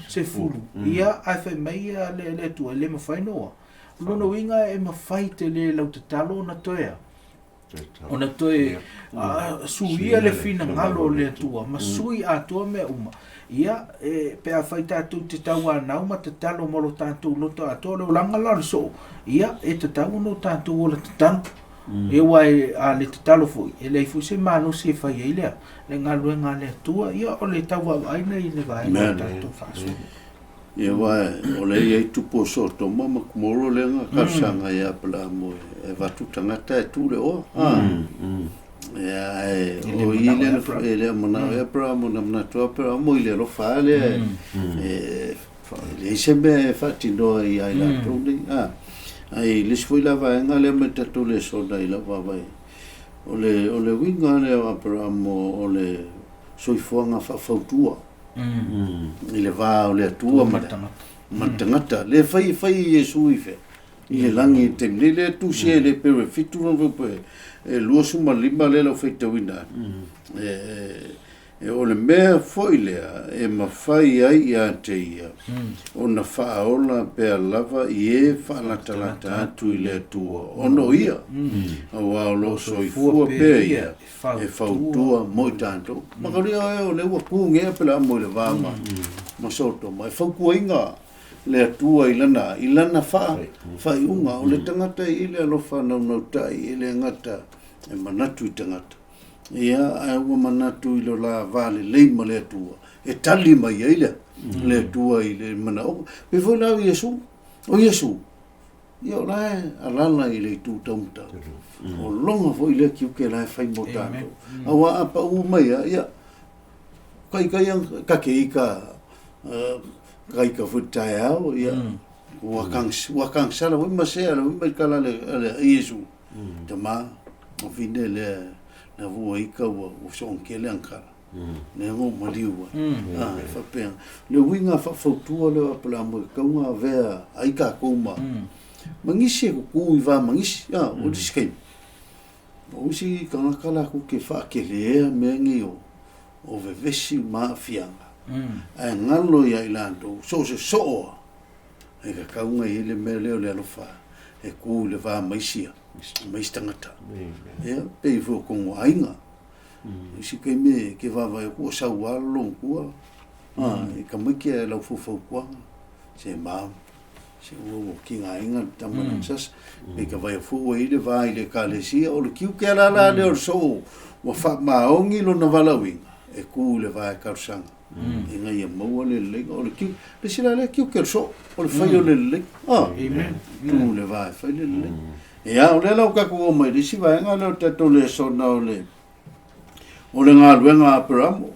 10, ia, ae fai mai le Atua, e le mafai ona oa. O lona uiga e mafai tele lau tatalo ona toe ona toe suia le finagalo o le Atua ma sui atoa mea uma. Ia, e, pe afai tatou te tauanau ma tatalo ma lo tatou loto atoa, o le olaga la o le soo, ia, e tatau ona o tatou ola tatalo. E aua e, a le tatalo foi, e leai foi se malosi e fai ai lea, le galuega a le Atua, ia, o le tau vaavaai lea i le vaega o tatou faasoa. Ia aua o lea e i ai tupu o Sotoma ma Komoro lea na talosaga ia Apalaamu e avatu tagata e tu le oa. Ia ae o i lea e le o manao ai Apalaamu na manatu Apalaamu i le alofa lava lea e leai se mea e faatinoa ia i latou nei. Ae i le isi foi la vaega lea ma le tatou lesona i lau vaavaai, o le uiga lea o Apalaamu o le soifuaga faafautua. I le va o le Atua ma le tagata. Lea fai e fai e Iesu i fea? I le lagi i le taimi nei. Lea e tusia i le Epero e 7 lona fuaiupu e 25 lea o lo o faitauina atu. O le mea foi lea e mafai ai ia te ia ona faaola pea lava i e faalatalata atu i le Atua ona o ia, aua o lo o soifua pea ia e fautua mo i tatou. Makalia oe o lea ua ku gea pe la mo i le va ma, ma Sotoma. E fautuaina le Atua i lana, i lana faa, faaiuga. O le tagata e i le alofa naunautai e le gata e manatu i tagata. Ia, ae ua manatu i lo la va lelei ma le Atua, e tali mai ai le, le Atua i le manaoga. Pei foi la o Iesu, o Iesu, Ia o la e alala i le itu taumatau. O lona foi lea tiute la e fai mo tatou. Aua a pau mai a, ia, kai kai ka ke ika, ka ika foi taeao, ia, ua kang, ua kang sala foi ma sea la foi mai kala le, le Iesu. Tama, o fine lea, na vua ika ua, ua soongkele ang kala. Lea ua maliu ai. E faapea, le uiga faafautua lea o Apalaamu e tatau ona avea ai tatou ma, ma nisi e kuku i va ma nisi, a, o nisi taimi, o isi tagata latou te faakelea mea nei o, o vevesi ma aafiaga, ae galo ia i latou, so o se soo lava, e tatau ona i ai le mea lea o le alofa e ku i le va ma isi, ma isi tagata. Ia, pei foi o tonu aiga. Isi taimi e ke vaavaai atu ua sau lava le loomatua, e tamaiti ae lau faufautuaga, se mao, se ua ua tigaina le tama lea sasa. Pe ka vaai atu foi ua i ai le va i le ekalesia, o le tiute la la lea o le soo ua faamaoni lona valaauina e tu i le va e talosaga ina ia maua le leleiga. O le tiute, le isi la lea tiute o le soo, o le fai o le lelei. Tu i le va e fai le lelei. Ia, o lea la ua tatou oo mai i le isi vaega lea o le tatou lesona o le o le galuega a Aperamo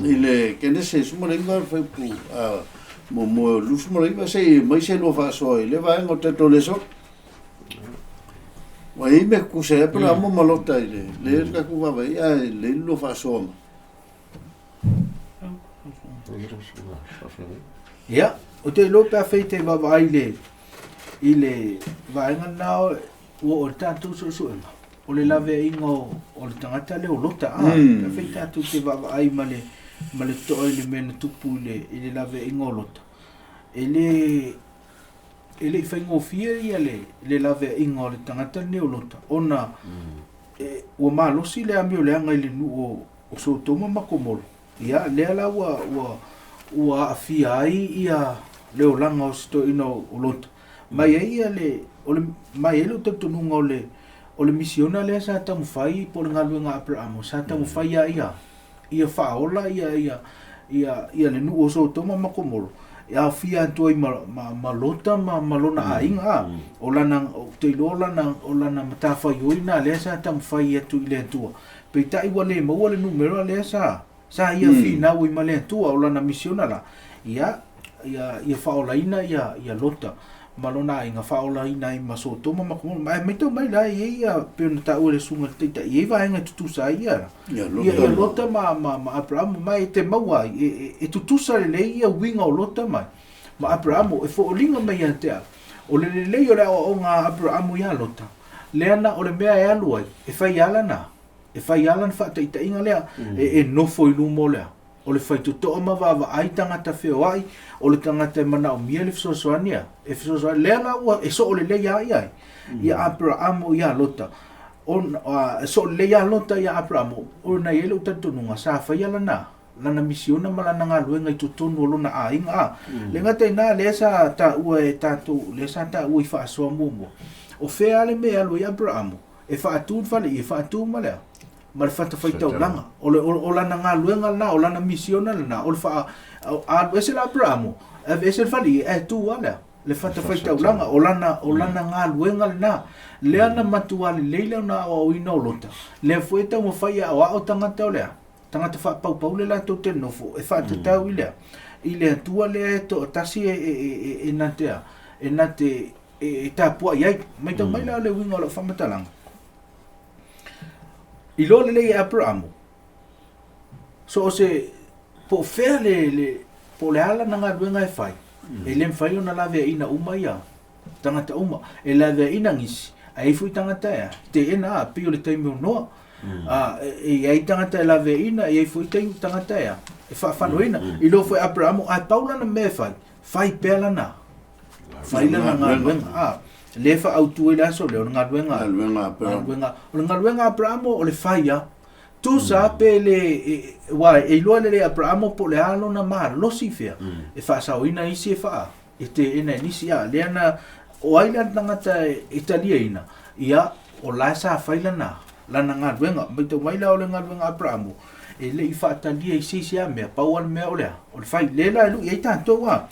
i le Kenese 19 le fuaiupu muamua o le 29 se i aumai se lua faasoa i lea vaega o le tatou lesona. Ua i ai mea tutusa ai Aperamo ma Lota i le le le tatou vaavaai ae lelei le lua faasoa mai. Ia, ou te iloa pe afai e te vaavaai i le I le vaega lena ua oo i le tatou suesuega, o le laveaiga o le tagata lea o Lota. A, pe afai tatou te vaavaai ma le, ma le totoa i le mea na tupu i le, i le laveaiga o Lota, e le, e le i faigofie ia le, le laveaiga o le tagata lenei o Lota, ona e, ua malosi le amioleaga i le nuu o, o Sotoma ma Komoro. Ia, lea la ua, ua, ua aafia ai ia le olaga o si toeaina o Lota. Mai ai ia le, o le, mai ai lou talitonuga o le, o le misiona lea sa taumafai po o le galuega a Aperamo, sa taumafai lava ia, ia faaola ia, ia, ia, ia le nuu o Sotoma ma Komoro, e aofia atu ai ma, ma, ma Lota ma, ma lona aiga, a. O lana, ou te iloa o lana, o lana matafaioi lena lea sa taumafai atu i le Atua. Peitai ua le maua le numera lea sa sa ia finau ai ma le Atua o lana misiona la. Ia, ia ia faaolaina ia ia Lota ma lona aiga, faaolaina ai ma Sotoma ma Komora. Ma e matau mai la e i ai ia, pei ona taua e le susuga i le Taitai, e i ai vaega e tutusa ai ia, Ia ia, Lota ia ma. Lota ma, ma, ma Aperamo, ma e te maua ai, e, e, e tutusa lelei ia uiga o Lota ma, ma Aperamo, e fooliga mai ia te au, o le lelei o le aoaoga a Aperamo ia Lota, lea na o le mea e alu ai, e fai lava lana, e fai lava lana faataitaiga lea, e, e nofo i luma o le a? O le faitotoa ma vaavaai tagata feoai, o le tagata e manaomia le fesoasoani a, e fesoasoani. Lea la ua e soo lelei lava ia ai, ia Aperamo ia Lota. Ona, e soo lelei lava Lota ia Aperamo, ona e i ai lou talitonuga, sa faia lana, lana misiona ma lana galuega i totonu o lona aiga. A, le gata i ina, lea sa taua e tatou, lea sa taua i faasoa muamua, o fea lava le mea e alu ai Aperamo, e faatu le fale, e faatu ma le a? Ma le fatafaitaulaga. O, le, o, o lana galuega lena, o lana misiona lena, o le faa, alu ese la Aperamo, ave ese le fale, ae tu lava lea, le fatafaitaulaga, o lana, o lana galuega lena. Lea na matua lelei lana aoaoina o Lota, lea foi e taumafai e aoao tagata o le a? Tagata faapaupau le latou te nofo, e faatatau i le a? I le Atua lea e toatasi e, e, e, e, e na te a? E na te e, e tapuai ai. Matau mai la le uiga o lau faamatalaga. Iloa lelei e Aperamo, so o se, po o fea le, le, po o le a lana galuega e fai, e le mafai ona laveaiina uma ia tagata uma. E laveaiina nisi, ae i ai foi tagata e a, teena a, pei o le taimi o Noa. A, e i ai tagata e laveaiina, e i ai foi tagata e a, e faafanoina. Iloa foi e Aperamo, ae pau lana mea e fai, fai pea lana fai lana galuega. A, lea e faaautu ai le aso lea, o le galuega, Galuega a Aperamo. galuega, o le galuega a Aperamo o le fai a. Tusa pe le, e, aua e iloa lelei e Aperamo po o le a lona malosi fea, e faasaoina isi e faa, e teena e nisi. A, lea na, o ai la le tagata e, e taliaina, ia, o la e sa fai lana, lana galuega. Matau mai la o le galuega a Aperamo, e le i faatalia i se isi lava mea, pau lava le mea o le a? O le fai. Lea la e lui ai tatou a.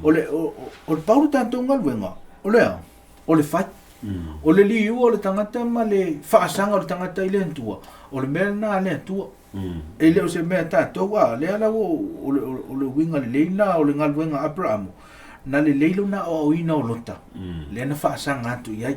O le, o, o le pau le tatou galuega, o le a? O le fai. O le liua o le tagata ma le faasaga o le tagata i le Atua, o le mea lena a le Atua. E le o se mea a tatou a. Lea la ua, o le, o le uiga lelei lena o le galuega a Aperamo, na lelei lona aoaoina o Lota, lea na faasaga atu i ai.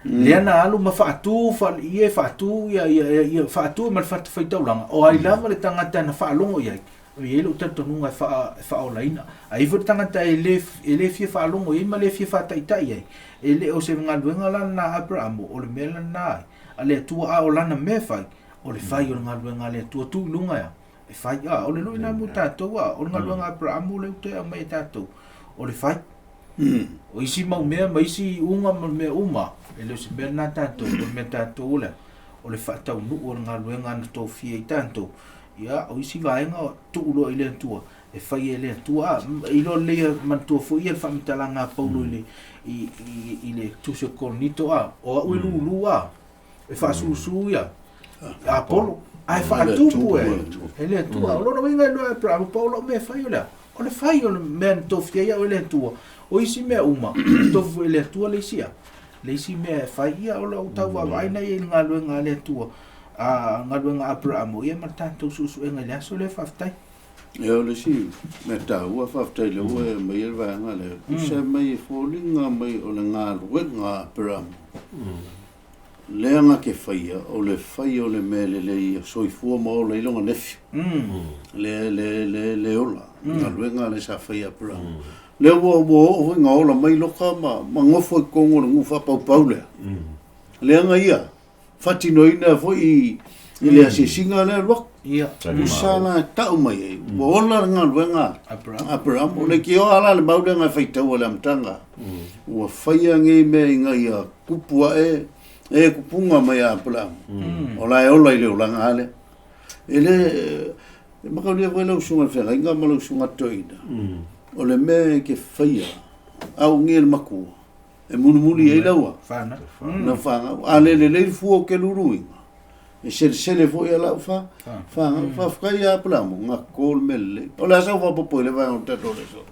Lea na alu ma faatu fale ia faatu ia ia ia faatu ma le fatafaitaulaga o ai lava le tagata na faalogo i ai, e i ai lou talitonuga e faa e faaolaina. A i ai foi le tagata e le e le fia faalogo i ai ma le fia faataitai ai, e le o se galuega la lena a Aperamo, o le mea lena a le Atua, a o lana mea e fai, o le fai o le galuega a le Atua, tuu i luga ea e fai. A o le lui lena mo tatou, a o le galuega a Aperamo lea ua toe aumai e tatou, o le fai. O isi mau mea ma isi iuga ma mea uma, e le o se mea lena tatou, o le mea tatou o le a? O le faataunuu o le galuega na tofia i tatou. Ia, o isi vaega, tuu loa i le Atua, e fai e le Atua. A, iloa lelei e manatua foi ia le faamatalaga a Paulo i le, i, i, i le Tusi o Korinito, a, o au e lulu, a, e faasusu ia Apolo, ae faatupu e, e le Atua. O lona uiga e iloa e Aperamo, pau lau mea e fai o le a? O le fai o le mea na tofia ai au e le Atua. O isi mea uma, e tofi foi e le Atua le isi a, le isi mea e fai ia, o lau tau vaavaai na ia i le galuega a le Atua, a galuega a Aperamo, ia ma le tatou suesuega i le aso lea, faafetai. Ia o le isi mea taua, faafetai lea ua e aumaia le vaega lea, tusa mai e foliga mai o le galuega a Aperamo. Lea na te faia, o le fai o le mea lelei ia soifua ma ola ai lona nefi. Le, le, le, le ola. Galuega lea sa faia e Aperamo. Lea ua, ua oo foi ina ola mai Lota ma, ma nofo i totonu o le nuu faapaupau lea. Leaga ia, faatinoina foi i, i le asiasiga lea alu atu. Ia. Tusa la e tau mai ai, ua ola le galuega a Aperamo. O le leitioa la le mau lea na faitaua i le amataga. Ua faia nei mea ina ia tupu ae e tupuga mai a Aperamo. O la e ola i le olaga lava lea. E le, e mataulia foi lau susuga i le feagaiga ma lau susuga toeaina, o le mea e te faia, augia e le matua, e mulimuli ai lau lau fanau. A le lelei le fua o ke luluina, e selesele foi a lau fa, fanau. Faafetai ia Aperamo, na ko le mea lelei. O le a sau faaopoopo i le vaega o le tatou le aso?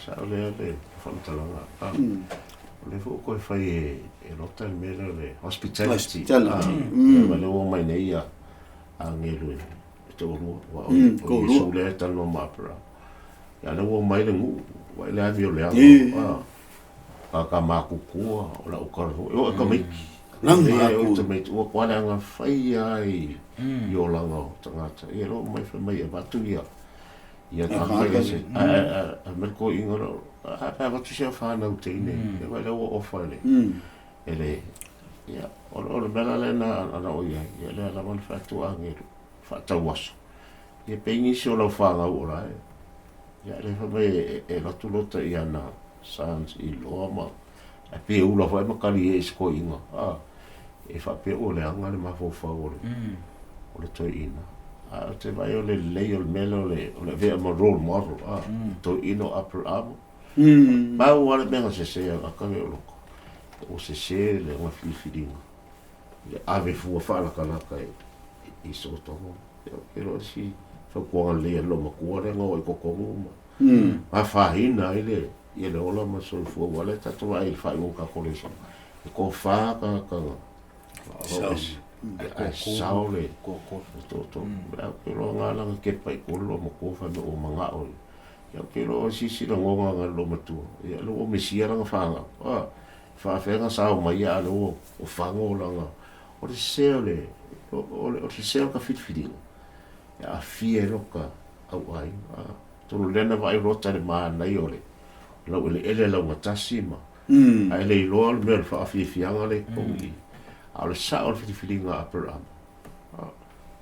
Sao lea le faamatalaga. O lea foi ua toe fai e Lota le mea lea o le hospitality. Hospitality. Ma lea ua omai nei agelu e toalua. Aua o Iesu lea e talanoa ma Aperamo. Ia lea ua omai le nuu, vaai le amioleaga, a ka makutua, o lau tala foi, e oo i tamaiti. Laga E oo i aku. tamaiti, ua matua leaga fai lava i olaga o tagata. Ia lea ua omai fai mai e avatu ia ia tagata ia se, ae mai le toeaina lea, a pe avatu si au fanau teine, ia vaai lea ua ofa e le, e le, ia, o le mea la lea na oo i ai, ia lea lava na fai atu agelu, faatau aso. Ia pei nisi o lau fanau o la e, ia lea fai mai e alu atu Lota i ana sons i loa ma, ae pei e ula foi ma kali ai i se toeaina, a, e faapea ua leaga le mafaufau o le, o le toeaina. Ae ou te vaai o le lelei o le mea lea o le, o le avea ma role model, a, toeaina o Aperahama. Pau lava le mea na sese a kave o Lota, ua sese le ona filifiliga, le ave fua faalatalata i Sotomo. Ia, ou te iloa si fautuaga lelei a le loomatua lea na oo i totonu ma afaina ai le ia le ola ma le soifua, aua o lea tatou te vaai i le faaiuga o tatou lesona, e tofa tagata na o ese, ae sao le tootoo. Ae ou te iloa na ala ona kepa i tua le loomatua fai mai ua manao i ia ou te iloa o se isi lagona na le loomatua, ia o lea ua misia lana fanau, a, faafefea ona sao mai ia a o lea ua fago lana O le sese o le, o le sese o ka filifiliga, e aafia ai lota auaiga. A, atonu o lea na vaai Lota i le manaia o le laueleele laugatasi ma, ae le iloa le mea o le faafiafiaga lea i totonu i i. A o le sao o le filifiliga a Aperahama, a,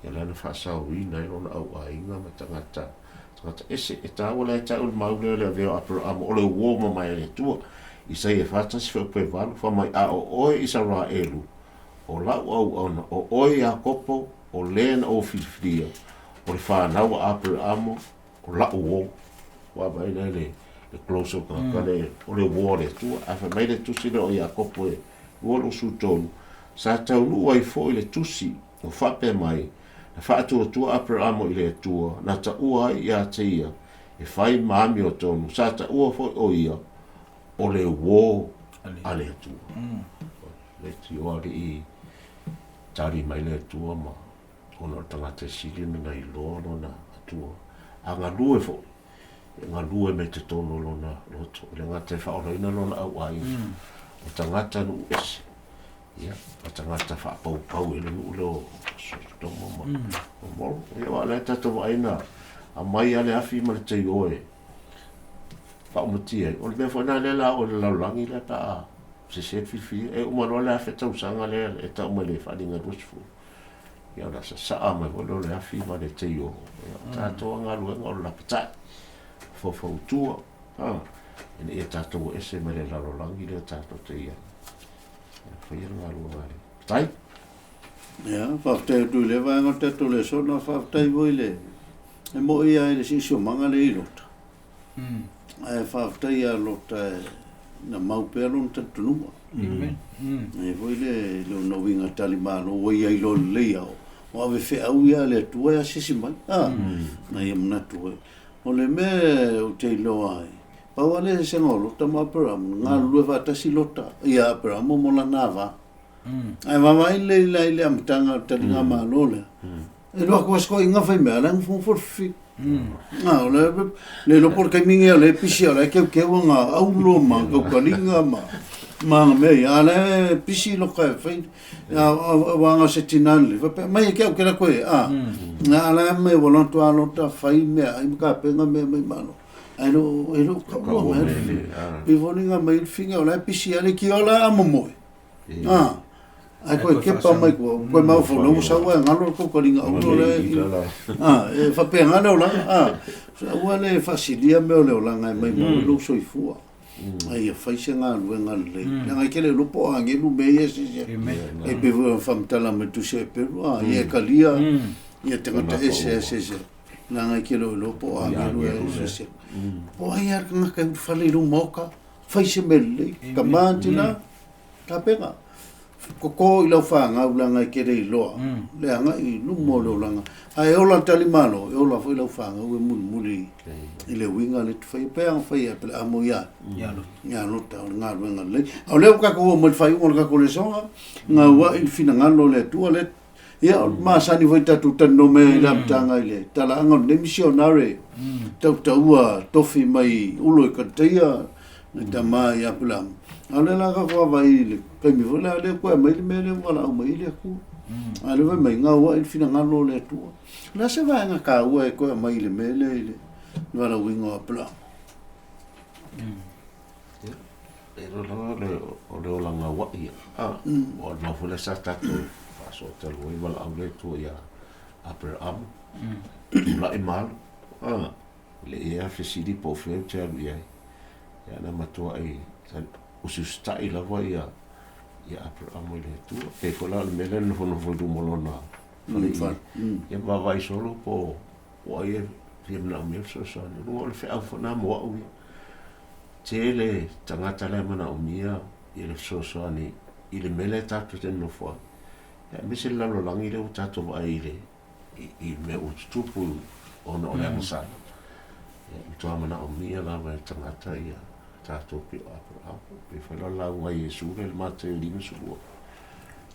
ia lea na faasaoina ai lona auaiga ma tagata, tagata ese. E taua la ia te au le mau lea o le avea o Aperahama o le uo mamae a le Atua. Isaia 41:8, fai mai, A o oe Isaraelu, O lau auauna, o oe Iakopo, o le na ou filifilia, o le fanau a Aperahama, o la'u uo. Ua vaai lea i le close o tagata le, o le uo a le Atua. Ae fai mai le tusi lea o Iakopo e 2:23, Sa taunuu ai foi le tusi o faapea mai, Na faatuatua Aperahama i le Atua, na taua ai ia te ia e fai ma amiotonu, sa taua foi o ia o le uo a le Atua. Leitioa alii tali mai le Atua ma ona o le tagata e sili ona na iloa lona Atua. A galue foi, e galue mai totonu o lona loto, e le gata e faaolaina lona auaiga, o tagata nuu ese, ia, ma tagata faapaupau i le nuu lea o Sotoma ma Gomora. Ia aua o lea tatou vaai na aumai lava le afi ma le teio e faaumatia ai. O le mea foi lena lea o le a oo i le lalolagi lea pe a sese le filifilia. E uma loa le 1000 tausaga lea e tau mai le faaaliga 20, ia ona sasaa mai foi lea o le afi ma le teio. Ia, o tatou lava galuega o le lapatai, faufautua, ina ia tatou o ese mai le lalolagi lea tatou te i ai. Ia, faia le galuega a le Matai. Ia, faafetai atu i lea vaega o le tatou lesona, faafetai foi i le, e moi lava i le siosiomaga lea i Lota. Ae faafetai ia Lota na mau pea lona talitonuga. E foi le lona uiga talimalo ua ia iloa lelei ia o ave feau ia a le Atua e asiasi mai. Na ia manatu foi. O le mea ou te iloa ai, pau lava le eseesega o Lota ma Aperamo, na galulue faatasi Lota ia Aperamo mo lana ava. Ae vaavaai lelei la i le amataga o le taligamalo lea, e alu atu lava si toeaina fai mea, la e nofonofo le fifi. A, o le le iloa po o le taimi lenei o lea e pisi o la e keukeu ana aulo ma tautaliga ma ma ana mea ia, a o la e pisi Lota e fai, aua na o se tina lelei, faapea, mai e ke au ke lako e, a, a o la e mai ua alu atu lava Lota fai meaai ma tapena mea mai malo. Ae le o e le o taua mai le fifi. Pei foi lea mai le figa o la e pisi lava le leitioa la a momoe. A, ae toe kepa mai tua, toe mafaufau ua sau ae galo le tautaliga aulo la e, a, e faapena le olaga, a, aua le faasilia mea o le olaga e maumau ai lou soifua. A ia fai se galuega lelei. Leaga e tele iloa po o agelu mea ia se e pei foi ona faamatala mai le Tusi a Eperu, a, ia e talia ia tagata ese a se se. Leaga e te le o iloa po o agelu e se se. Po o ai lava le tagata e ulufale i lou maota, fai se mea lelei, tama tina, Tapena, Koko i lau fanau leaga e te le iloa le agai i luma o le olaga. Ae ola le talimalo, e ola foi lau fanau e mulimuli i le uiga lea e te faia. Pei ona fai e Apeleamo ia ia Lota o le galuega lelei. A o lea ua tatou oo mai i le faaiuga o le tatou lesona, gauai i le finagalo o le Atua lea. Ia, o le masani foi tatou talanoa mai ai i le amataga i le talaaga o lenei misionare tautaua tofi mai Ulo i Kataia le tama i Apelamu. A o lea la tatou vaavaai i le taimi foi lea, lea toe aumai le mea lea ua valaau mai ai le Atua. A o lea fai mai, gauai i le finagalo o le Atua. O le a se vaega taua e toe aumai i le mea lea i le valaauina o Apelamu? E iloa lava o le ola gauai ia. Aua o le mau foi lea sa tatou faasoa talu ai, valaau le Atua ia Aperaamu, tulai ma alu. E le i i ai lava fesili po o fea ou te alu i ai. Ia na matuai usiusitai lava ia Aperaamu i le Atua. Pei foi la o le mea lea na nofonofo i luma o lona fale ia vaavaai solo po o ai e fia manaomia le fesoasoani. O luga o le feau foi lena mo au ia. Tele tagata la e manaomia ia le fesoasoani i le mea lea tatou te nonofo ai. Ia aemaise le lalolagi lea ua tatou vaai i le i mea ua tutupu ona o le agasala. Ia matua manaomia lava e tagata ia tatou pei o Aperahama. Pei foi la o le lauga a Iesu lea i le Mateo 52.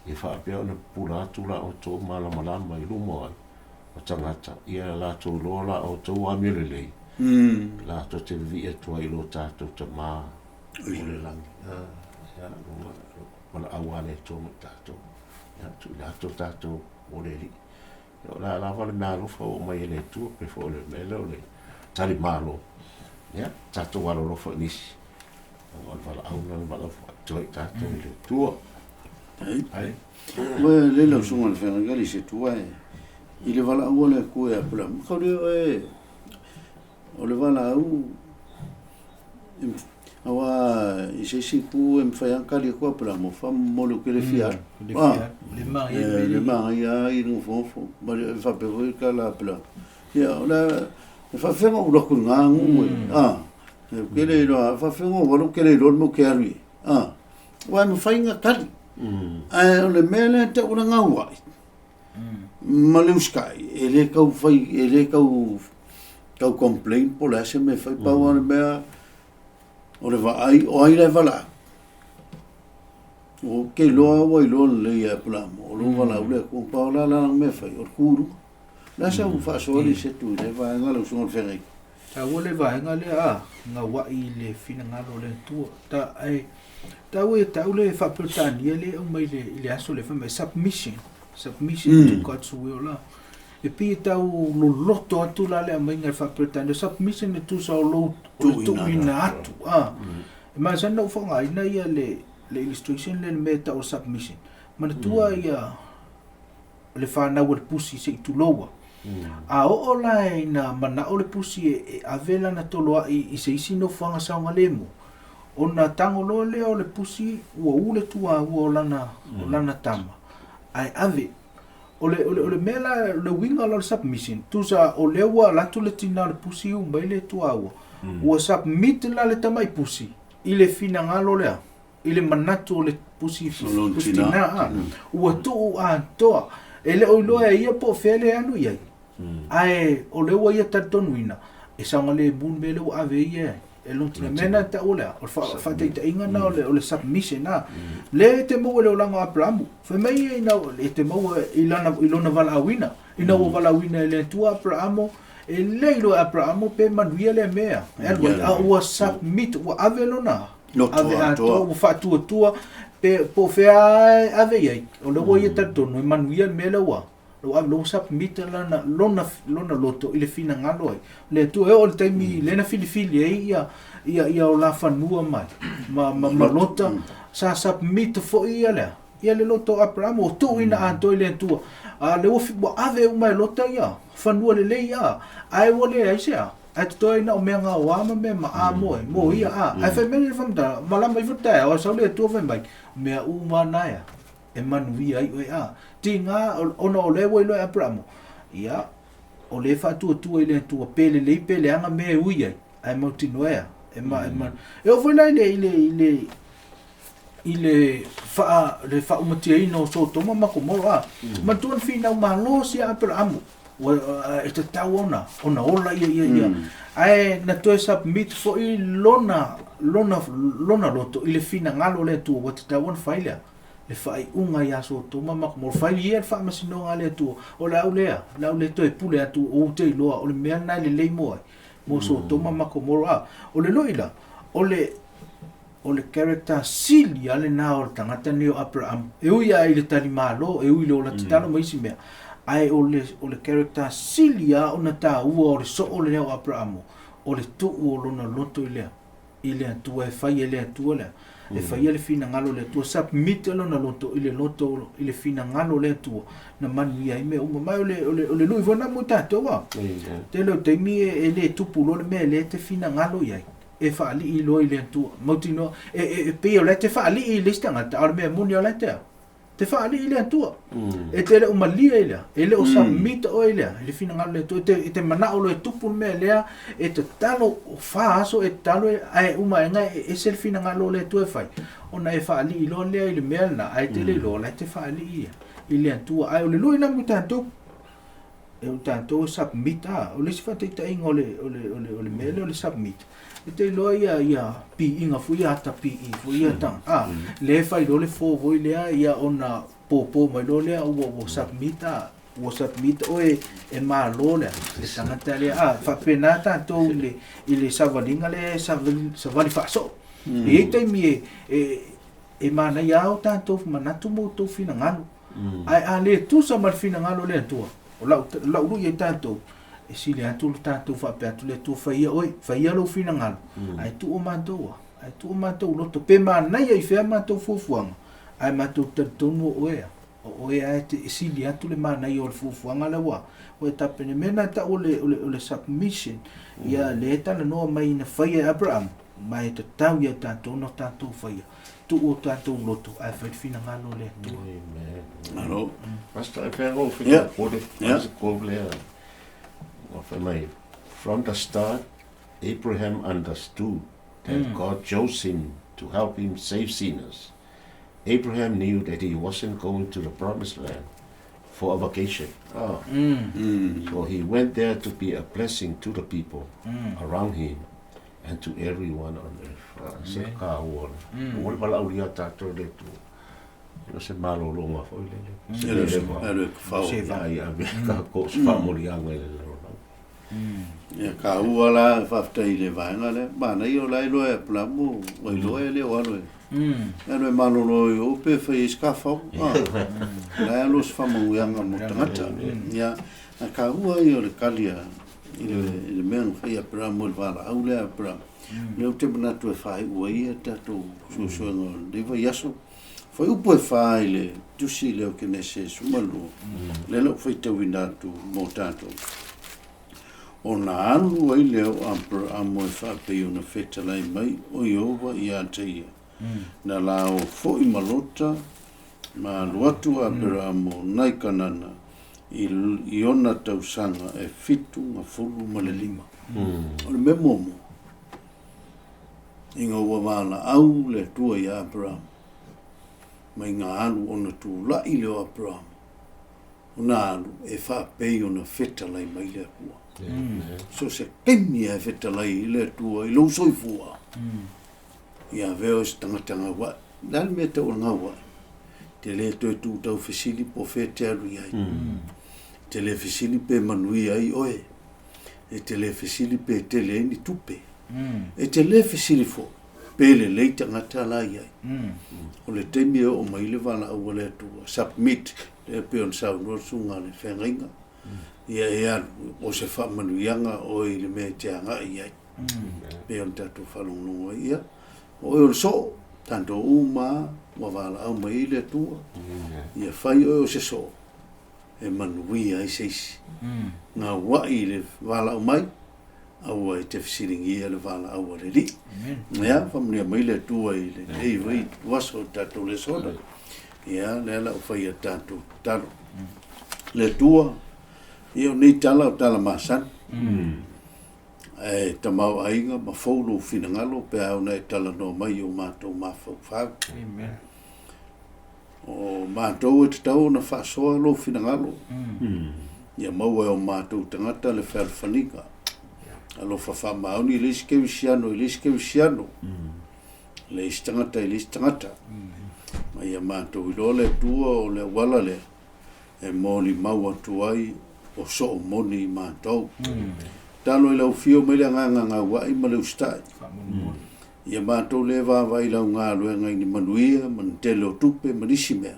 Ia faapea ona pupula atu la outou malamalama i luma o ai? O tagata, ia latou iloa la outou amio lelei, latou te vivii atu ai i lo tatou Tama o le lagi. Ia, valaau lava le Atua mo i tatou. Ia, tuuina atu tatou mo le Alii. Ia, o le a lava le meaalofa ua aumai e le Atua, pei foi o le mea lea o le tali malo. Ia, tatou alolofa i nisi. O le valaau lena na valaau faapitoa i tatou i le Atua. Ai. Ua le lau susuga i le Feagaiga i se tua e i le valaau a le Atua ia Aperahama. Kau le oe o le valaau aua i se isi itu e mafai lava ona tali atu Aperahama mo le ke le fia alu. Le manaia i le nofonofo ma le faapea foi le tala a Aperahama. Ia o le e faafefea ona ou alu atu i na nuu e, a, ou te le iloa, e faafefea ona ou alu ou te le iloa le mea ou te alu i ai, a. Aua e mafai ona tali, ae o le mea lea e tau o le gauai ma le usitai, e le tau fai, e le tau tau complain po o le a se mea e fai, pau lava le mea o le vaai o ai la e valaau. Ou te iloa ua iloa lelei e Aperamo, o lou valaau le Atua, pau la lana mea e fai, o le tu i luga. O le a sau faasoa le isi atu i lea vaega lau Susuga i le Feagaiga? Taua le vaega lea a, gauai i le finagalo o le Atua. Ta, ae, taua ia tau le faa-Peretania lea e aumai i le, i le aso lea, fai mai, submission, submission to God's will la. E pei e tau loloto atu la le aumaiga i le faa-Peretania, submission e tusa o lou, o le tuuina atu, a. E masani ona ou faaaogaina ia le, le illustration lea i le mea e tau o le submission. Manatua ia, le fanau a le pusi se i tuloua. A oo la ina manao le pusi e ave lana toloai i se isi nofoaga saogalemu, ona tago loa lea o le pusi ua u le tuaua o lana, o lana tama, ae ave. O le, o le, o le mea la, o le uiga la o le submission, tusa o lea ua alu atu le tina o le pusi u mai le tuaua, ua submit la le tamai pusi i le finagalo lea. i le manatu o le pusi pusi tina a ua tuu atoa e le o iloa e ia po o fea le alu i ai ae o lea ua ia talitonuina e saogalemu le mea lea ua ave ai ia e lona tina. Mea lena e taua lea o le faataitaiga lena o le submission a lea e te maua i le olaga o Aperamo fai mai ia ina e te maua i lana i lona valaauina ina ua valaauina e le Atua Aperamo e le iloa e Aperamo pe manuia lea mea e alu ai a ua submit ua ave lona ave atoa ua faatuatua pe po o fea e ave i ai o lea ua ia talitonu e manuia le mea lea ua ua ave ua submit lana lona lona loto i le finagalo ai le Atua e oo i le taimi lea na filifili ai ia ia ia o la fanua mai ma ma, ma Lota sa submit foi ia lea ia le loto o Aperamo ua tuuina atoa i le Atua a lea ua ua ave uma e Lota ia fanua lelei a ae ua leai se a Ae totoe ai na o mea gaoa ma mea maʻa mo e, mo ia, a. Ae fai mai le faamatalaga, malama ifo le taeao, ae sau le Atua fai mai, o mea uma na ea, e manuia ai oe, a. Tiga, ona o lea ua iloa e Aperamo, ia, o lea e faatuatua i le Atua, pe lelei pe leaga mea e ui ai, ae mautinoa ea, e ma, e ma, e oo foi la i le, i le, i le, i le faa, le faaumatiaina o Sotoma ma Komoro, a. Manatua na finau malosi a Aperamo, ua, e tatau ona, ona ola ia, ia, ia. Ae na toe submit foi lona, lona, lona loto i le finagalo o le Atua, ua tatau ona fai lea. Le faaiuga ia Sotoma ma Gomora. Fai ia le faamasinoga a le Atua, o le a ou lea, o le a ou le toe pule atu, ou te iloa o le mea lena e lelei mo ai, mo Sotoma ma Gomora. A, o le loi la, o le, o le character sili lava lena o le tagata lenei o Aperahama. E ui lava i le talimalo, e ui i le ola tatalo ma isi mea, ae o le, o le character sili lava ona taua o le soo lea o Aperahama, o le tuu o lona loto i le i le Atua, e fai e le Atua le e faia le finagalo o le Atua, submit lona loto i le loto i le finagalo o le Atua, na manuia ai mea uma. Ma o le, o le, o le lui foi na mo tatou a. Tele o taimi e, e le tupu loa le mea e le te finagalo i ai, e faalii loa i le Atua. Mautinoa, e, e, e pei o la e te faalii i le isi tagata, a o le mea moni o la e te a. Te faalii i le Atua. E te le o malie i lea, e le o submit oe i lea, i le finagalo o le Atua. E te, e te manao loa e tupu le mea lea, e tatalo, o fa aso e tatalo, ae uma aega e ese le finagalo o le Atua e fai, ona e faalii loa lea i le mea lena, ae te le iloa o la e te faalii ia i le Atua. Ae o le lui lena mo tatou, e o tatou e submit a. O le isi faataitaiga o le, o le, o le, o le mea lea o le submit, e te iloa ia, ia piiga foi ia ata pii foi ia tanga, a, lea e fai loa le fo foi lea, ia ona pōpō mai loa lea ua, ua submit a, ua submit oe e malo lea, le tagata lea, a, faapena tatou i le, i le savaliga lea e savali, savali faasoo. E i ai taimi e, e, e manaia lava o tatou manatu ma outou finagalo, Ae a le tusa ma le finagalo o le Atua, o lau, lau lui ai tatou, e sili atu lo tatou faapea atu le Atua, faia oe, faia lou finagalo, ae tuu matou a, ae tuu matou loto, pe manaia i fea matou fuafuaga, ae matou talitonu o oe a, o oe a e, te, e sili atu le manaia o le fuafuaga la ua, ua e tapena. Mea na tau o le, o le, o le submission, ia le e talanoa mai na faia e Abraham, ma e tatau ia tatou na tatou faia. Tuu o tatou loto ae fai le finagalo o le Atua. Amen. Malo. Pastor, e pea ngou whitu kore, se kore lea. Ua whai mai, from the start, Abraham understood that God chose him to help him save sinners. Abraham knew that he wasn't going to the promised land for a vacation. Oh. So he went there to be a blessing to the people around him and to everyone on earth. Ah, se ka ua. Ua le valaaulia tatou le Atua. No se malologa foi lele. Se le le va. Alu e kawhao. Se va. Ia, ia, ka ko se faamoliaga i le lalolagi. Ia ka ua la whawhitai i le vaenga le. Mana i o lai loa e pulamu, o i loa e le o alo e. Alu e malolo i o pe whai e skawhao. Lai alo se whamanguianga mo tangata. Ia, a ka ua i o le kalia i le, i le mea na fai a Aperamo i le valaau lea a Aperamo. Lea ou te manatu e faaiu ai ia tatou suesuega o lenei vaiaso. Fuaiupu e fa i le tusi lea o Kenese 12, lea la ua faitauina atu mo tatou. Ona alu ai lea o Aperamo e faapei ona fetalai mai o Ieova ia te ia. Na la o foi ma Lota, ma alu atu a Aperamo nai Kanana i, i ona tausaga e 75. O le mea muamua, ina ua valaau le Atua ia Aperamo, mai ga alu ona tula'i lea o Aperamo, ona alu e faapei ona fetalai mai le Atua. So se taimi lava e fetalai ai le Atua i lou soifua, ia avea oe se tagata gaua'i. O le a le mea e tau o le gaua'i? Te le toe tu tau fesili po o fea e te alu i ai. Te le fesili pe manuia ai oe. E te le fesili pe tele ai ni tupe. E te le fesili foi pe lelei tagata la i ai. O le taimi e oo mai le valaau a le Atua, submit, lea pei ona saunoa le susuga a le feagaiga, ia e alu, o se faamanuiaga oe i le mea e te agai i ai. Pei ona tatou faalogologo ai, ia, o oe o le soo, tatou uma ua valaau mai ai le Atua, ia fai oe o se soo e manuia ai se isi. Gauai i le valaau mai, aua e te fesiligia le valaau a le Alii. Ia, faamanuia mai le Atua i lenei foi aso o tatou lesona. Ia, lea la ua fai a tatou tatalo. Le Atua, ia o nei tala o tala masani. Ae tamaoaiga ma fou lou finagalo pe a ona e talanoa mai i o matou mafaufau. Amen. O matou e tatau ona faasoa lou finagalo. Ia maua e o matou tagata le fealofaniga. Alofa faamaoni i le isi kerisiano i le isi kerisiano. Le isi tagata i le isi tagata. Ma A ia matou iloa le Atua o le auala lea e molimau atu ai o soo moni i matou. Tatalo i lau afio mai le Agaga gauai ma le usitai. Ia matou le vaavaai i lau galuega i ni manuia ma ni tele o tupe ma nisi mea.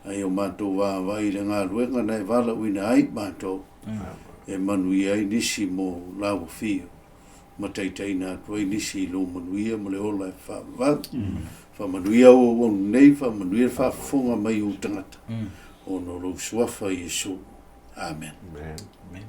A ia o matou vaavaai i le galuega na e valaauina ai matou e manuia ai nisi mo lau afio ma taitaiina atu ai nisi i lou manuia ma le ola e faavavau. Faamanuia au auauna nei, faamanuia le faafofoga mai o ou tagata, ona o lou suafa Iesu. Amen. Amen. Amen.